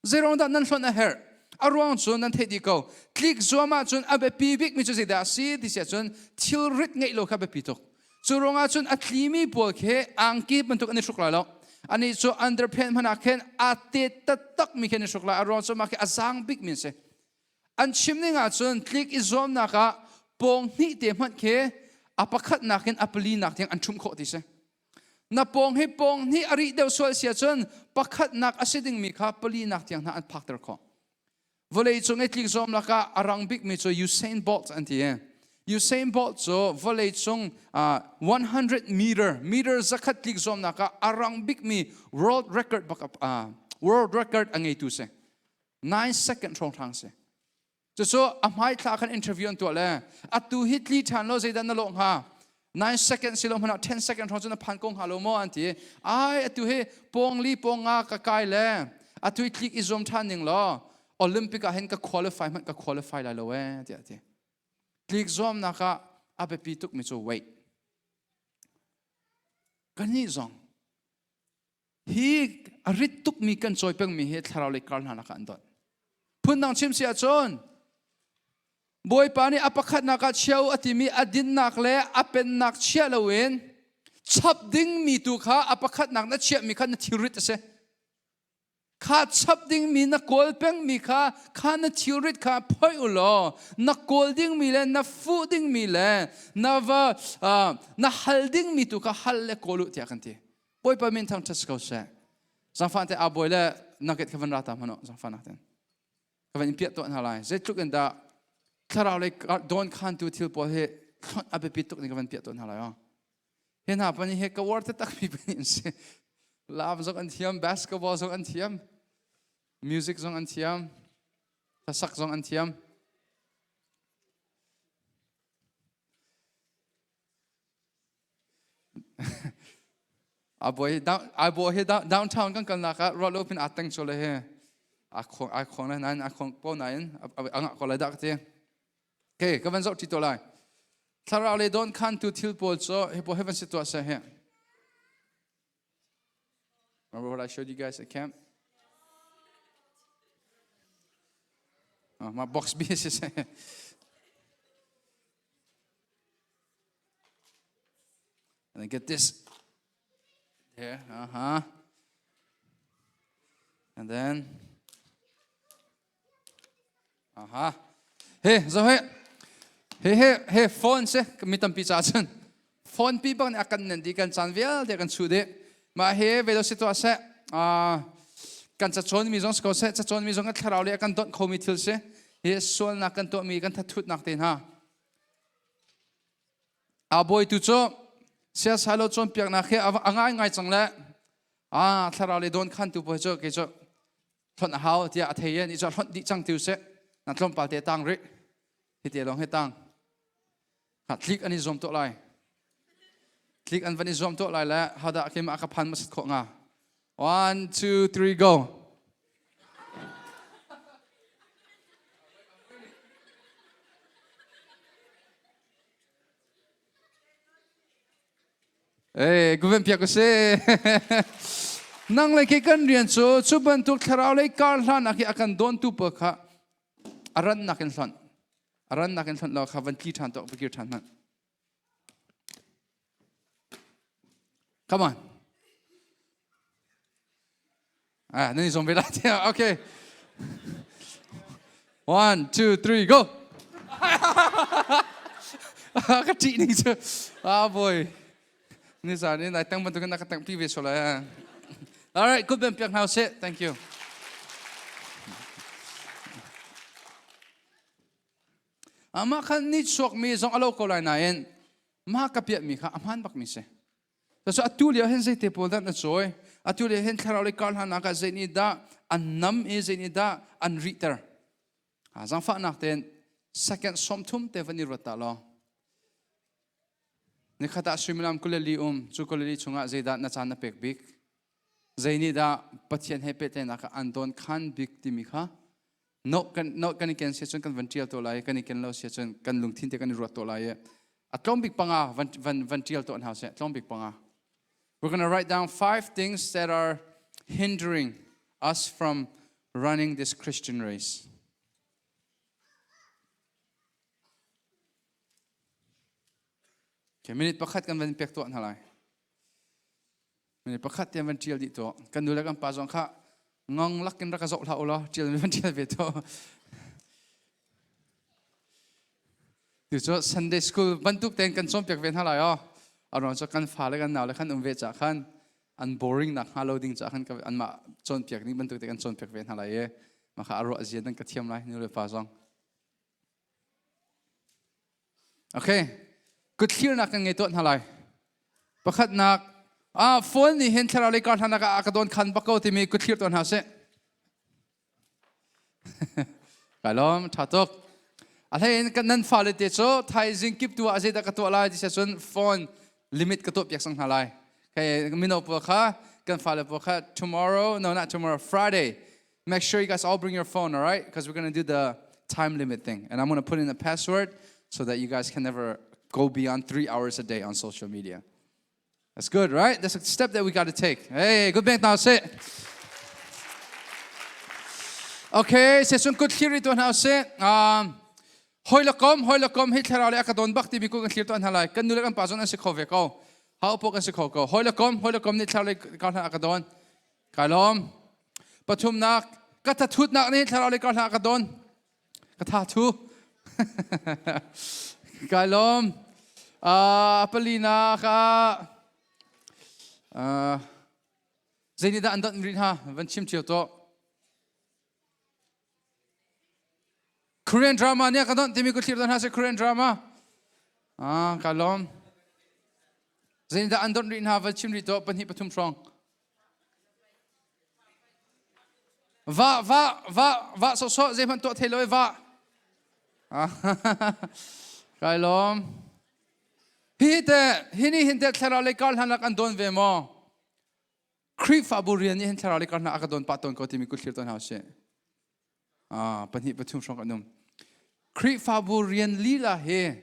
Zeiruang dah nan hlonh a herh? A ruang cu nan theih dih ko. Tlik zuam ahcun a biapi bikmi cu zeidah a si ti si ahcun thilrit ngeih lo kha biapi tuk. Cu ruangah cun a tlimi pawl khi angki bantuk an i hruk lai lo. Anih cu underpant hmanh ah khin aa tet taktakmi khi an i hruk lai. A ruang cu mah khi a zaang bikmi an si. An chim ning ahcun tlik i zuamnak ah pawng hnih te hmanh khi a pakhatnak in a palinak tiang an ṭhumh khawh ti si. Na pawng hi pawng hnih a rih deuh sual si ahcun pakhatnak a si dingmi kha palinak tiang hna an phakter khawh. Vawlei cung i tlik zuam lakah a rang bikmi cu Usain Bolt an ti. Usain Bolt cu vawlei cung 100 meter meter zakhat tlik zuamnak ah a rang bikmi world record bak world record a ngeitu si. 9 second hrawnghrang si. Cucu a hmaithla khan interview an tuah le atu hi tli ṭhan lo zeidah na lawh hnga 9 second si lo hmanh ah 10 second hrawng cu na phan ko hnga lo maw an ti. Ai atu hi pawng li pawng nga ka kai le atu hi tlik i zuam ṭhan ning law Olympic ah hin ka qualify hmanh ka qualify lai lo ee tiah a ti. Tlik zuamnak ah a biapi tukmi cu weight. Kannih zong Hi a rit tukmi kan cawi pengmi hi thlarau lei kar hna lakah an donh. Phundang chim si ahcun Bawipa nih a pakhatnak ah chia u a timi a dinnak le a pennak chia loin chap dingmi tu kha a pakhatnak na chiahmi kha na thilrit a si. Kha chap dingmi na kawl pengmi kha kha na thilrit kha phoih u law na kawl dingmi le na fuh dingmi le na va na hal dingmi tu kha hal le kawl u tiah kan ti. Bawipa min thangṭhat si ko seh. Zangfah te aa bawi le nugget kha van ra ta hmanh zangfah nak ten. Ka van in piah tuah hna lai. Zeitluk in dah thlarau lei dawn khantu thil pawl hi a biapi tuk ning ka van piah tuah hna lai. Hi hna pan hi ka war taktak mi pan in si. Laam zong an thiam, basketball zong an thiam, music zong an thiam, hlasak zong an thiam. Aa hi downtown kan kalnak ah ruah lo pin aa teng sual he aa khong aa khong lai nain aa khong ko nain a ngah ko lai dah ka ti. Okay, ka van zoh ṭi to lai. Thlarau le dawn khan tu thil pawl cu hi pawl he van si tuah seh he. Remember what I showed you guys at camp? Oh, my box B is And then get this there. Uh-huh. And then Aha. He, zo he. He he he phone se mi tampi ca cun phone pi bang nih a kan nen di kan caan vialte kan chuh dih. Mah he velo si tuah seh. Kan cacawn mi zong si ko seh, cacawn mi zong kan thlarau le a kan donh khomi thil si. Hi sualnak kan tuahmi kan thathutnak te hna. A bawi tu cu siasai lo cawnpiaknak hi a ngaingai cang le. Ah thlarau le don khan tu pawl cu kei cu hlonh a hau tiah a thei i ni cu hlonh dih cang tiu seh. Na tlawmpal te tang rih. Hi te lawng hi tang. Ha tlik an i zuam tuah lai. Tlik an van i zuam tuah lai le hodah keimah ka phan masat khawh nga. One, two, three, go. Eh, guven piak u si. Nang le ke kan rian cu cu bantuk thlarau lei kar hlan ah khi a kan dawntu pa kha a rannak in hlonh. A rannak in hlonh law kha van tli ṭhan tuah, va kir ṭhan hmanh. Come on. Ah, nan i zuam ve lai tiah. Okay. One, two, three, go. Ka ṭih ning cu. Ah, boy. Nizan in nai tang bantukin na ka tangpi ve sual lai. All right, good ben piak hna usih. Thank you. Amah khan ni chuakmi zong a lo ko lai nain mah ka piahmi kha a hmaan bakmi si. Cucu atu lio hin zeite pawl dah na cawi? Atu lio hin thlarau lei kar hlannak ah zei nih dah an nam i zei nih dah an rihter? Zaangfahnak tein second 30 te van i ruat ta law. Nikhat ah suimilam 24 um, cu 24 chungah zeidah na caan na pek bik? Zei nih dah Pathian he pehtlaihnak ah an dawn khan bik timi kha no kan no kan i ken sia cun kan van tial to lai kan i ken lo sia cun kan lungthin te kan i ruat to lai i a tlawm bik panga van van van tial to hna seh tlawm bik panga. We're going to write down five things that are hindering us from running this Christian race. Okay, minute pakhat kan van pek tuah hna lai. Minute pakhat te van ṭial dih tuah. Kan nu le kan pa zong kha ngong lakin rak ka zoh hlah u law ṭial mi van ṭial ve tuah. Tu cu Sunday school bantuk tein kan cawnpiak ve hna lai aw. A ruang cu kan fa le kan nau le khan um ve cah khan an boring nak hnga lo ding cah khan anmah cawnpiak ning bantuk te kan cawnpiak ve hna lai i mah kha a ruah zia nan ka thiam lai nu le pa zong. Okay. Kuthlirnak kan ngei tuah hna lai. Pakhatnak, ah phone nih hin thlarau lei kar hlan ah a ka dawn khan bak ko timi kutthlir tuah hna sih. Kai lawm, tha tuk. A hlei in kan nan fale te cu thaizing kip tu ah zeidah ka tuah lai ti cun phone limit ka tuah piak sang hna lai. Okay, mino pawl kha kan fale pawl kha tomorrow, no not tomorrow, Friday. Make sure you guys all bring your phone, all right? Because we're going to do the time limit thing. And I'm going to put in a password so that you guys can never go beyond 3 hours a day on social media. That's good, right? That's a step that we got to take. Hey, good bank now, sit. Okay, se sun kut thlir to hna se. Hoi la kom, hoi la kom hi thlarau le ka don bak ti bi ku kan thlir to hna lai. Kan nu le kan pa zon an si kho ve ko. Hau pok an si kho ko. Hoi la kom, hoi la kom ni thlarau le ka hna ka don. Kai lawm. Pathumnak, ka thathutnak nih thlarau lei kar hlah ka don. Ka tha thu. Kai lawm. Palinak ah zei nih dah an donh rih hna van chim cio tuah. Korean drama nih a ka donh timi ku thlir don hna sih Korean drama. Ah, ka lawm. Zeidah an donh rih hna va chim rih tuah pahnih pathum hrawng. Va va va va sawhsawh zeihmanh tuah thei lo i va. Kai lawm. Hi te hi ni hin te thlarau lei kar hlan an don ve maw? Khrihfabu rian nih hin thlarau lei kar hna a ka don pah tawn ko timi kut thlir tawn hau sih. Ah, pahnih pathum hrawng kan um. Khrihfabu rian lila hi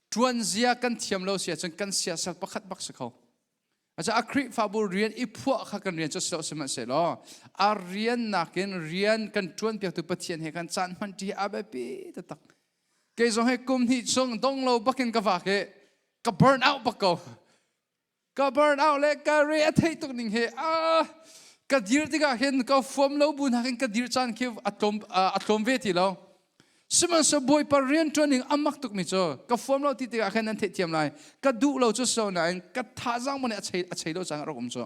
ṭuan zia kan thiam lo si ahcun kan siasal pakhat bak si kho. Aca a Khrihfabu rian i phuah kha kan rian cu si lo sihmanhsehlaw a rian nakin rian kan ṭuan piaktu Pathian he kan caan hman ṭi a biapi taktak. Kei zong hi kum hnih chung dong lo bakin ka vak i ka burn out bak ko. Ka burn out le ka re a theih tuk ning he ah ka dir tikah hin ka fuam lo bu nakin ka dir caan khi a tlawm a tlawm ve ti lo. Sihmanhsehlaw Bawipa rian ṭuan ning a mak tukmi cu ka fuam lo ti tikah khan nan theihthiam lai. Ka duh lo cu so nain ka thazaang mo nih a chei a chei lo caan a rak um cu.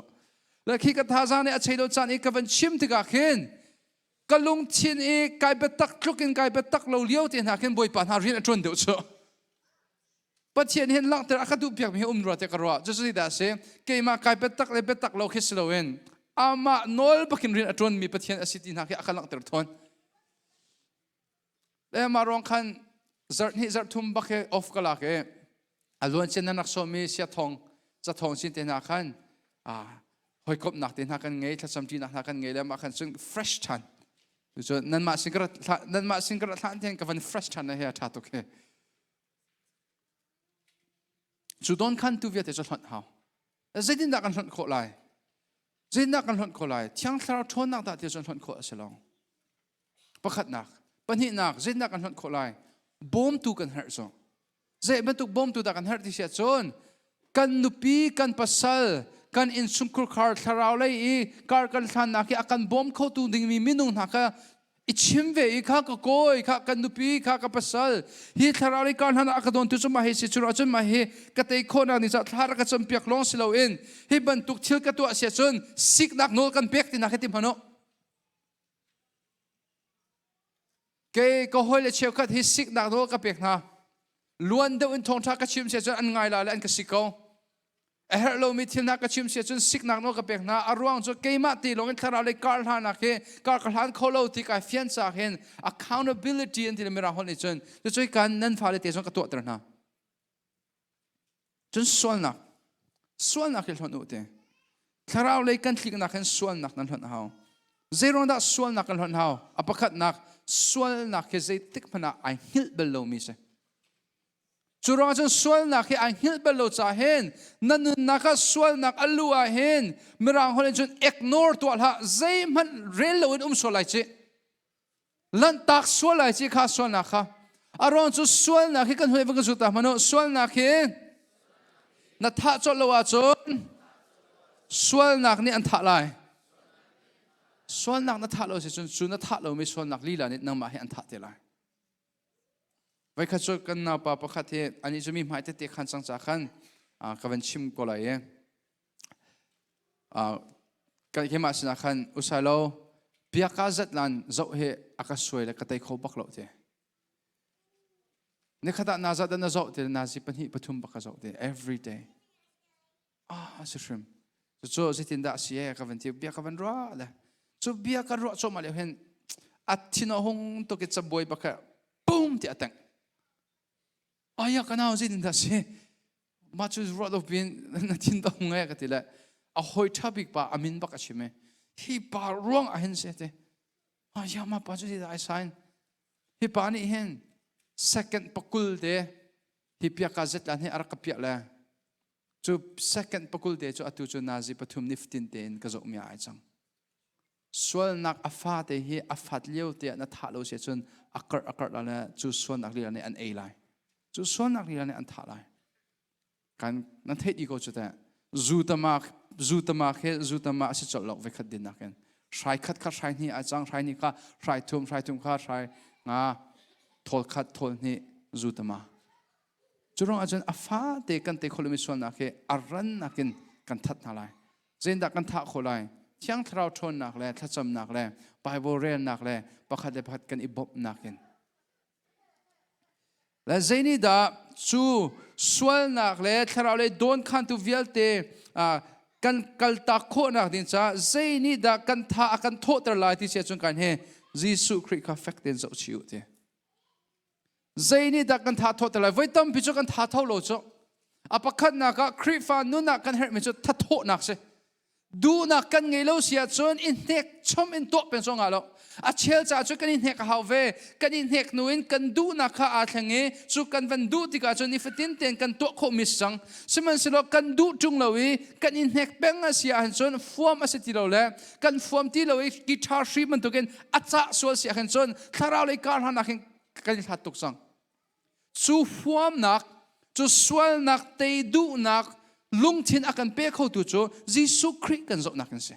Le khi ka thazaang nih a chei lo caan i ka van chim tikah khin ka lungthin i kai biatak tluk in kai biatak lo lio te hna khin Bawipa hna rian a ṭuan deuh cu. Pathian hin langhter a ka duh piakmi hi um rua tiah ka ruah. Cucu dah a si? Keimah kai biatak le biatak lo khi si loin amah nawl bakin rian a ṭuanmi Pathian a si ti hna khi a ka langhter thawn. Le mah ruang khan zarh hnih zarh thum bak he off ka lak i a luan cian nan rak sawmi sia thong cathong sin te hna khan hawikomhnak te hna kan ngei thlacam ṭinak hna kan ngei le mah khan cun fresh ṭhan. Cucu nanmah sin ka rat nanmah sin ka rat hlan tiang ka van fresh ṭhan he a ṭha tuk he. Cu don khan tu vialte cu hlonh hau. Zeitindah kan hlonh khawh lai? Zeitindah kan hlonh khawh lai? Thiang Thlarau ṭhawnnak dah ti cun hlonh khawh a si lo. Pakhatnak, pahnihnak, zeitindah kan hlonh khawh lai? Bawmtu kan herh cu. Zei bantuk bawmtu dah kan herh ti si ahcun kan nupi, kan pasal, kan innchungkhar khar thlarau lei i kar kan hlannak hi a kan bawm khotu dingmi minung hna kha i chim ve i kha ka kawi kha kan nupi kha ka pasal hi thlarau lei kar hlan ah a ka dawntu cu mah hi si cu ahcun mah hi ka tei khawhnak ni caah thla rak ka campiak lawng si loin hi bantuk thil ka tuah si ahcun siknak nawl kan pek tinak hi ti hmanh u Kei ka hawile cheukhat hi siknak nawl ka pek hna. Luan deuh in thawngṭha ka chim si ahcun an ngai la le an ka si ko. A herh lomi thil hna ka chim si ahcun siknak nawl ka pek hna. A ruang cu keimah te lawng in thlarau lei kar hlanak hi kar ka hlan kho lo ti kai fian caah hin accountability an ti le mirang holh nih cun cucu kan nan fale te zong ka tuahter hna. Cun sualnak, sualnak hi hlonh u ti. Thlarau lei kan tliknak hin sualnak nan hlonh a hau. Zeiruang dah sualnak kan hlonh hau? A pakhatnak, sualnak hi zeitik hmanh ah ai hngilh bal lomi si. Cu ruangah cun sualnak hi ai hngilh bal lo caah hin na nunnak ah sualnak a lu ah hin mirang holh in cun ignore tuah hlah zeihmanh rel loin um sual lai cih. Lanhtak sual lai ci kha sualnak kha. A ruang cu sualnak hi kan hui va kan zut ta hmanh u. Sualnak hi na thah colh lo ahcun sualnak nih an thah lai. Sualnak na thah lo si cun cu na thah lomi sualnak lila nih nangmah hi an thah te lai. Voikhat cu kan naupa pakhat hi anih cu mi hmai tete khan cang ca khan ka van chim ko lai i keimah sinah khan usai lo biaka zatlan zoh hi a ka suai le ka tei kho bak lo te. Nikhat ah na zat na zoh te nazi pahnih pathum bak ka zoh te every day. Ah si hrim. Cucu zeitindah a si e ka van ti bia ka van ruah le cu bia ka ruah cuahmah lio hin a thin a hung tuk i cabuai bak pum ti a tengh. Aya ka nau zeitindah si mah cu ruah lo piin na thin dong nge ka ti le a hawi ṭha bik pa a min bak a chim i hi pa ruang ah hin si te aya mah pa cu zeidah ai sign hi pa nih hin second pakul te hi piaka zetlan hi a rak ka piah le cu second pakul te cu atu cu nazi pathum ni fatin tein ka zoh mi ai cang Sualnak a fate hi a fat lio te ah na thah lo si ahcun a karh a karh le cu sualnak lila nih an ei lai. Cu sualnak lila nih an thah lai. Kan nan theih dih ko cu teh. Zu tama zu tama khi zu tama a si colh lo vekhat din nakin. Hrai khat kha hrai hnih a cang, hrai hnih kha hrai thum, hrai thum kha hrai nga, thawl khat, thawl hnih, zu tama. Cu ruang ahcun a fate kan te kholomi sualnak hi a rannak in kan that hna lai. Zeitindah kan thah khawh lai? Thiang Thlarau ṭhawnnak le thlacamnak le Bible relnak le pakhat le pakhat kan i bawmhnak in. Le zei nih dah cu sualnak le thlarau lei dawnkhantu vialte kan kaltak khawhnak ding caah zei nih dah kan tha a kan thawhter lai ti si ahcun kan hi Jesuh Khrih kha fek tein zoh chih u ti. Zei nih dah kan tha thawh te lai? Voi tampi cu kan tha tho lo cu. A pakhatnak ah Khrihfa nun ah kan herhmi cu thathawhnak si. Duhnak kan ngei lo si ahcun i hnek chom in tuah peng zong ah lo. A chel caah cu kan i hnek a hau ve. Kan i hnek hnu in kan duhnak kha aa thleng i cu kan van duh tikah cun nifatin tein kan tuah khawhmi si cang. Sihmanhsehlaw kan duh ṭung lo i kan i hnek peng a si ahhin cun fuam a si ti lo le kan fuam ti lo i guitar hri bantukin a cah sual si ahhin cun thlarau lei kar hlan ah khin kan i hlat tuk cang. Cu huamnak, cu sualnak tei duhnak lungthin a kan pe khotu cu Jesuh Khrih kan zohnak in si.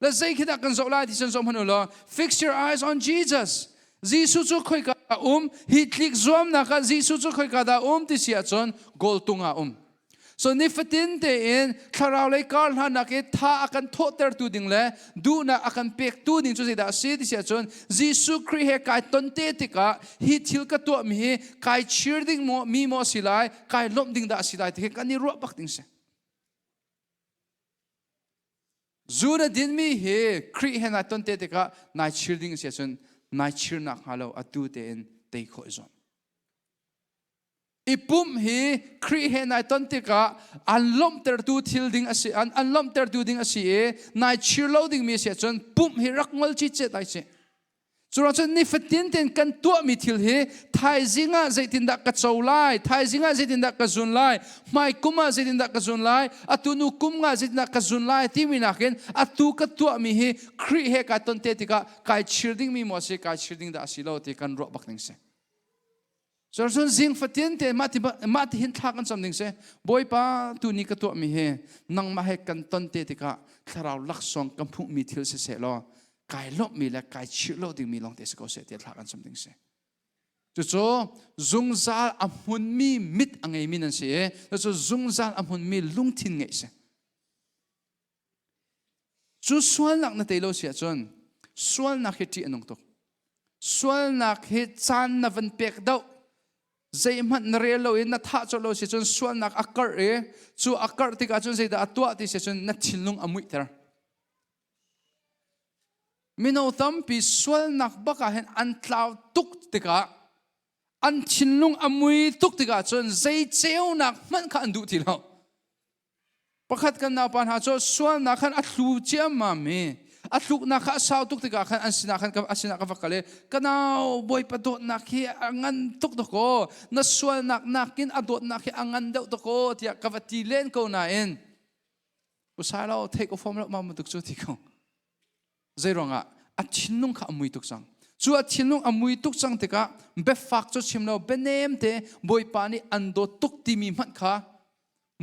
Le zei khi dah kan zoh lai ti cun zoh hmanh u law fix your eyes on Jesus. Jesuh cu khoika dah um? Hi tlik zuamnak ah Jesuh cu khoika dah um ti si ahcun goal tung ah um. So nifatin tein thlarau lei kar hlanak i tha a kan thawhtertu ding le duhnak a kan pektu ding cu zeidah a si ti si ahcun Jesuh Khrih he kai ton te tikah hi thil ka tuahmi hi kai chir ding maw mi maw si lai, kai lawmh ding dah a si lai ti hi kan i ruah bak ding si. Zu na dinmi hi Khrih he nai ton te tikah nai chir ding a si ahcun nai chirnak hnga lo atu tein tei khawh i zuam. I pumh hi Khrih he nai ton tikah an lawmhtertu thil ding a si, an lawmhtertu ding a si i nai chir lo dingmi a si ahcun pumh hi rak ngol cicet ai si. Cu cun nifatin tein kan tuahmi thil hi thaizing ah zeitindah ka co lai, thaizing ah zeitindah ka zun lai, hmai kum ah zeitindah ka zun lai, atu nu kum nga zeitindah ka zun lai timi nakin atu ka tuahmi hi Khrih he kai ton te tikah kai chir dingmi maw a si, kai chir ding dah a si lo ti kan ruah bak ding si. Cun zing fatin te mah ti mah ti hin thla kan cam ding si. Bawipa tu ni ka tuahmi hi nangmah he kan ton te tikah thlarau laksawng ka hmuhmi thil si seh law kai lawmhmi le kai chirh lo dingmi lawng te si ko seh tiah thla kan cam ding si. Cucu zungzal a hmunmi mit a ngeimi nan si i cucu zungzal a hmunmi lungthin ngeih si. Cu sualnak na tei lo si ahcun sualnak hi ṭih a nung tuk. Sualnak hi caan na van pek doh zeihmanh na rel lo in na thah colh lo si cun sualnak a karh i cu a karh tikah cun zeidah a tuah ti si cun na thinlung a muihter. Mino tampi sualnak bak ah hin an tlau tuk tikah an thinlung a mui tuk tikah cun zei ceunak hmanh kha an duh ti lo. Pakhat kan naupa hna cu sualnak khan a thlu ciammam i a tluknak kha a sau tuk tikah khan an sinah khan a sinah ka va kal i ka nau, Bawipa dawtnak hi a ngan tuk dakaw, na sualnak nakin a dawtnak hi a ngan deuh dakaw tiah ka va ti len ko nain usai lo theih ko fom lo ma tuk cu ti ko. Zei ruangah? A thinlung kha a mui tuk cang. Cu a thinlung a mui tuk cang tikah biafak cu chim lo, bianem te Bawipa nih an dawt tuk timi hmanh kha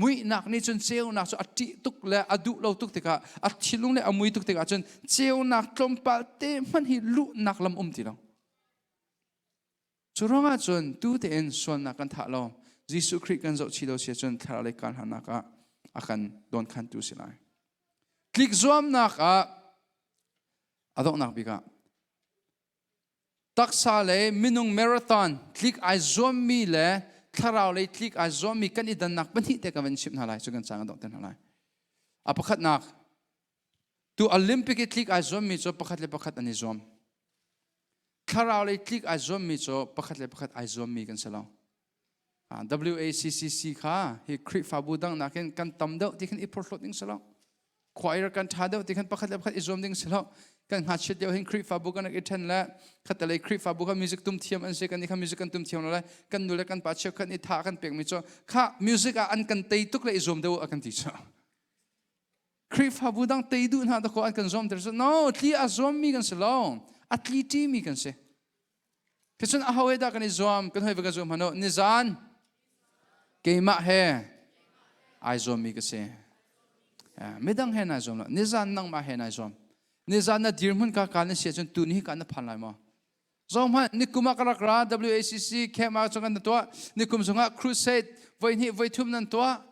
muihnak nih cun ceunak cu a ṭih tuk le a duh lo tuk tikah, a thinlung le a mui tuk tikah cun ceunak tlawmpal te hmanh hi luhnak lam um ti lo. Cu ruangah cun tu tein sualnak kan thah lo, Jesuh Khrih kan zoh chih lo si ahcun thlarau lei karhlannak ah a kan dawnkhantu si lai. Tlik zuamnak ah a donghnak bik ah taksa le minung marathon tlik ai zuammi le thlarau lei tlik ai zuammi kan i dannak pahnih te ka van chimh hna lai, cu kan cang a dongh te hna lai. A pakhatnak, tu Olympic i tlik ai zuammi cu pakhat le pakhat an i zuam. Thlarau lei tlik ai zuammi cu pakhat le pakhat ai zuammi kan si lo. WACCC kha hi Khrihfabu dang nakin kan tam deuh ti khan i phorhlawt ding si lo. Choir kan ṭha deuh ti khan pakhat le pakhat i zuam ding si lo. Kan ngakchiat lio hin Khrihfabu kan rak i ṭhen le khatalei Khrihfabu kha music tum thiam an si, kan i kha music kan tum thiam lo le kan nu le kan pa cheukhat nih tha kan pekmi cu kha music ah an kan tei tuk le i zuam deuh a kan ti cu. Khrihfabu dang tei duh hna dakaw an kan zuamter cu. No, tli a zuammi kan si lo. A tli ṭimi kan si. Cun aho he dah kan i zuam? Kan hoi va ka zuam hmanh u. Nizan keimah he ai zuammi ka si. Midang he nai zuam lo. Nizan nangmah he nai zuam. Nizan na dirhmun ka ka na si ahcun tuni hi ka na phan lai maw? Zong hmanh nikum ah ka rak ra, WACC camp ah cun kan tuah. Nikum zongah crusade voi hnih voi thum nan tuah.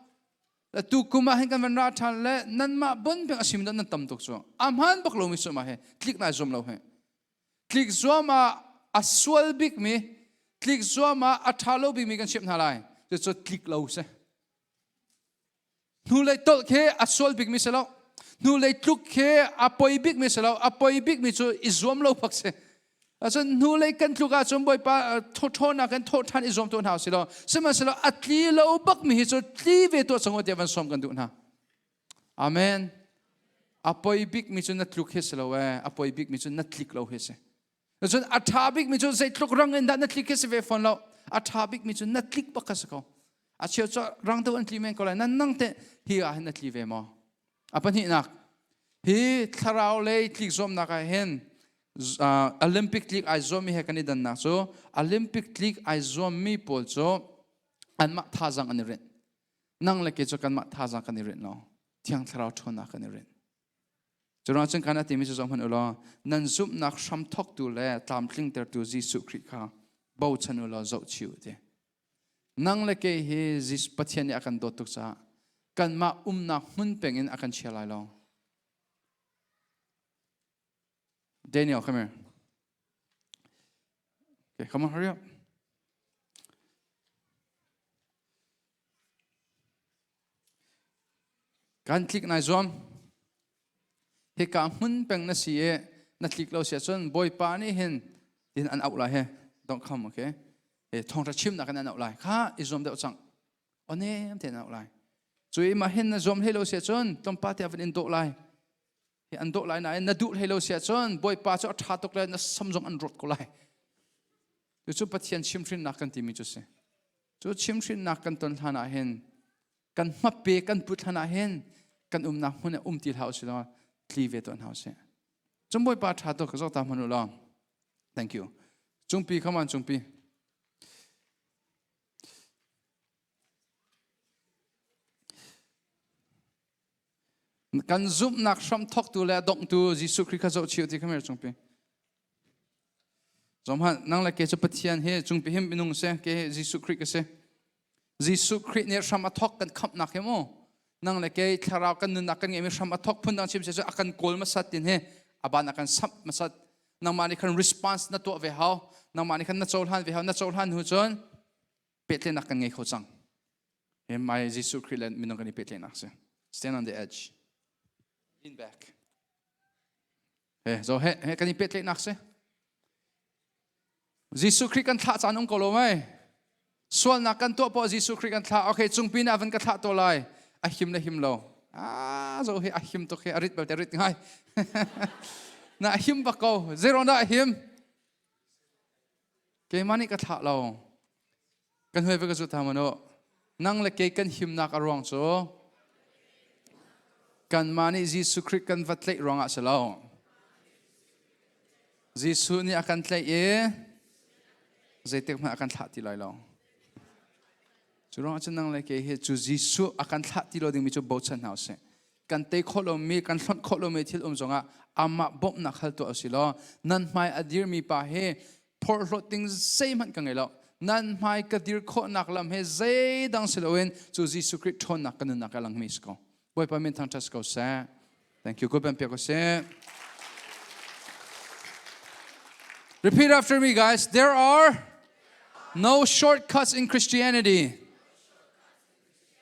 Tu kum ah hin kan van ra ṭhan le nanmah bon peng a sim nan tam tuk cu. A hmaan bak lomi cu mah he tlik nai zuam lo he. Tlik zuam ah a sual bikmi, tlik zuam ah a ṭha lo bikmi kan chimh hna lai. Cucu tlik lo si. Hnulei tolh khi a sual bikmi si lo. Hnulei tluk khi a poi bikmi si lo. A poi bikmi cu i zuam lo bak si. Cun hnulei kan tluk ahcun Bawipa thawṭhawnnak in thawh ṭhan i zuam tuah hna usih law, sihmanhsehlaw a tli lo bakmi hi cu tli ve tuah cang u tiah van sawm kan duh hna. Amen. A poi bikmi cu na tluk hi si lo ee. A poi bikmi cu na tlik lo hi si. Cun a ṭha bikmi cu zeitluk rang in dah na tlik hi si ve fawn lo. A ṭha bikmi cu na tlik bak kha si ko. A cheu cu rang deuh an tli men ko lai. Nan nang teh hi ah hin na tli ve maw? A pahnihnak, hi thlarau lei tlik zuamnak ah hin Olympic tlik ai zuammi he kan i dannak cu Olympic tlik ai zuammi pawl cu anmah thazaang an i rinh. Nang le kei cu kanmah thazaang kan i rinh lo. Thiang Thlarau ṭhawnnak kan i rinh. Curuang cun kan a timi cu zoh hmanh u law nan zumhnak hramthawktu le tlamtlingtertu Jesuh Khrih kha bochan u law zohchih u ti. Nang le kei hi Pathian nih a kan dawt tuk caah Kanmah umnak hmun peng in a kan chia lai lo. Daniel, come here. Okay, come on, hurry up. Kan tlik nai zuam. Hika hmun peng na si i na tlik lo si ahcun Bawipa nih hin tin an auh lai he. Don't come, okay? He thawngṭha chimnak in an auh lai. Kha i zuam deuh cang. Onem te an auh lai. Cu i mah hin na zuam hlei lo si ahcun tlawmpal te a van in dawh lai. Hi an dawh lai nain na duh hlei lo si ahcun Bawipa cu a ṭha tuk le na sam zong an rawt ko lai. Cucu Pathian chimhrinnak kan timi cu si. Cu chimhrinnak kan ton hlan ah hin kan hmape kan put hlan ah hin kan umnak hmun ah um ti hlah usih law tli ve tawn hna usih. Cung Bawipa ṭha tuk ka zok ta hmanh u law. Thank you. Cungpi, come on, cungpi. Kan zumhnak hram thawktu le a donghtu Jesuh Khrih kha zohchih ti kha mer cungpi. Zomhan nang le ke cu Pathian hi cungpi him minung si ke Jesuh Khrih ka si. Jesuh Khrih nih hram a thawk kan khamhnak hi mu. Nang le ke thlarau kan nunnak kan ngeihmi hram a thawk phun dang chim se cu a kan kawl masat tin hi aban a kan samh masat. Nangmah nih khan response na tuah ve hau. Nangmah nih khan na cohlan ve hau. Na cohlan hnu cun pehtlaihnak kan ngei kho cang. Hi mai Jesuh Khrih le minung kan i pehtlaihnak si. Stand on the edge. Lean back. He zo he he kan i pehtlaihnak si. Jesuh Khrih kan thlah caan um ko lo mei. Sualnak kan tuah poah Jesuh Khrih kan thlah. Okay, cungpi na van ka thlah to lai. A him le him lo. Ah, zo he a him tuk he a rit belte rit ngai. Na a him bak ko. Zero na a him. Keimah nih ka thlah lo. Kan huai ve ka zu ta manu. Nang le kei kan himnak a ruang cu kanmah nih Jesuh Khrih kan va tlaih ruangah si lo. Jesuh nih a kan tlaih i zeitik hmanh a kan thlah ti lai lo. Cu ruangah cun nang le kei hi cu Jesuh a kan thlah ti lo dingmi cu bochan hna usih. Kan tei khawh lomi, kan hlonh khawh lomi thil um zongah amah bawmhnak hal tuah usih law nan hmai a dirmi pa hi phorhlawt ding zeihmanh ka ngei lo. Nan hmai ka dir khawhnak lam he zeidang si loin cu Jesuh Khrih ṭhawnnak ka nunnak a langmi si ko. Bawipa min thangṭhat si ko seh. Thank you. Good piak usih. Repeat after me, guys. There are no shortcuts in Christianity.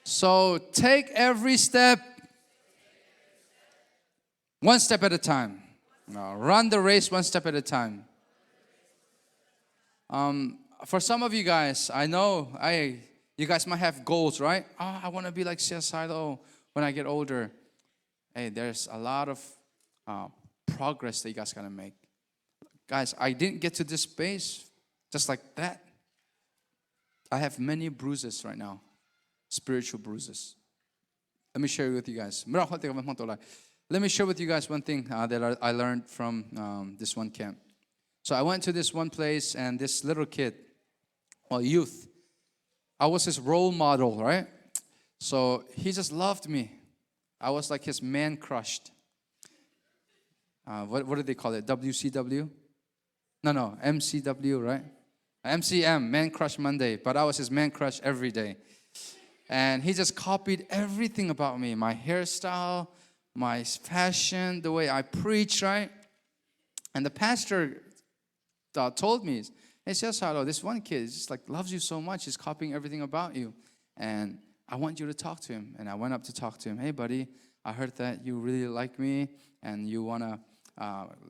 So take every step one step at a time. Run the race one step at a time. For some of you guys, I know I you guys might have goals, right? Oh, I want to be like CSILO when I get older. Hey, there's a lot of progress that you guys gotta make. Guys, I didn't get to this space just like that. I have many bruises right now, spiritual bruises. Let me share with you guys. Let me share with you guys one thing that I learned from this one camp. So I went to this one place, and this little kid, well, youth, I was his role model, right? So he just loved me. I was like his man crushed. What do they call it? WCW? No, no, MCW, right? MCM, Man Crush Monday, but I was his man crush every day. And he just copied everything about me, my hairstyle, my fashion, the way I preach, right? And the pastor told me, hey, Salo, this one kid just like loves you so much. He's copying everything about you. And I want you to talk to him. And I went up to talk to him. Hey, buddy, I heard that you really like me and you want to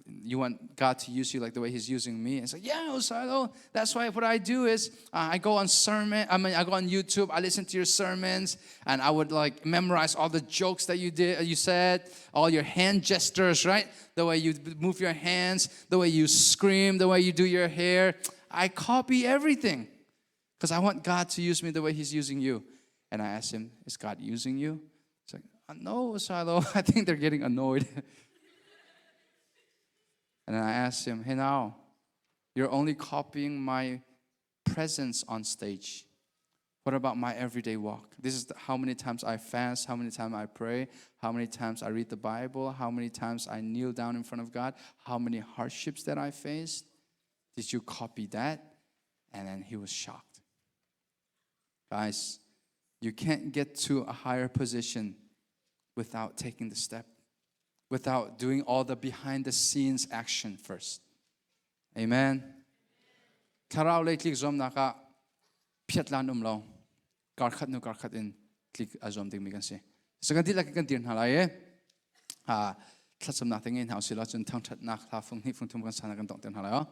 you want God to use you like the way He's using me. And it's like, yeah, Osilo, that's why what I do is I go on sermon, I mean, I go on YouTube, I listen to your sermons, and I would like memorize all the jokes that you did, you said, all your hand gestures, right? The way you move your hands, the way you scream, the way you do your hair. I copy everything because I want God to use me the way He's using you. And I asked him, is God using you? He's like, no, Shiloh, I think they're getting annoyed. And then I asked him, hey, now, you're only copying my presence on stage. What about my everyday walk? This is how many times I fast, how many times I pray, how many times I read the Bible, how many times I kneel down in front of God, how many hardships that I faced. Did you copy that? And then he was shocked. Guys, You can't get to a higher position without taking the step, without doing all the behind the scenes action first. Amen. Thlarau lei tlik zuamnak ah phiat lan um lo. Kar khat nu kar khat in tlik a zuam dingmi kan si. So kan dihlak kan dir hna lai e. Thlacamnak te ngei hna usih law cun thangthatnak hla fung hnih fung thum kan sana kan dongh te hna lai o.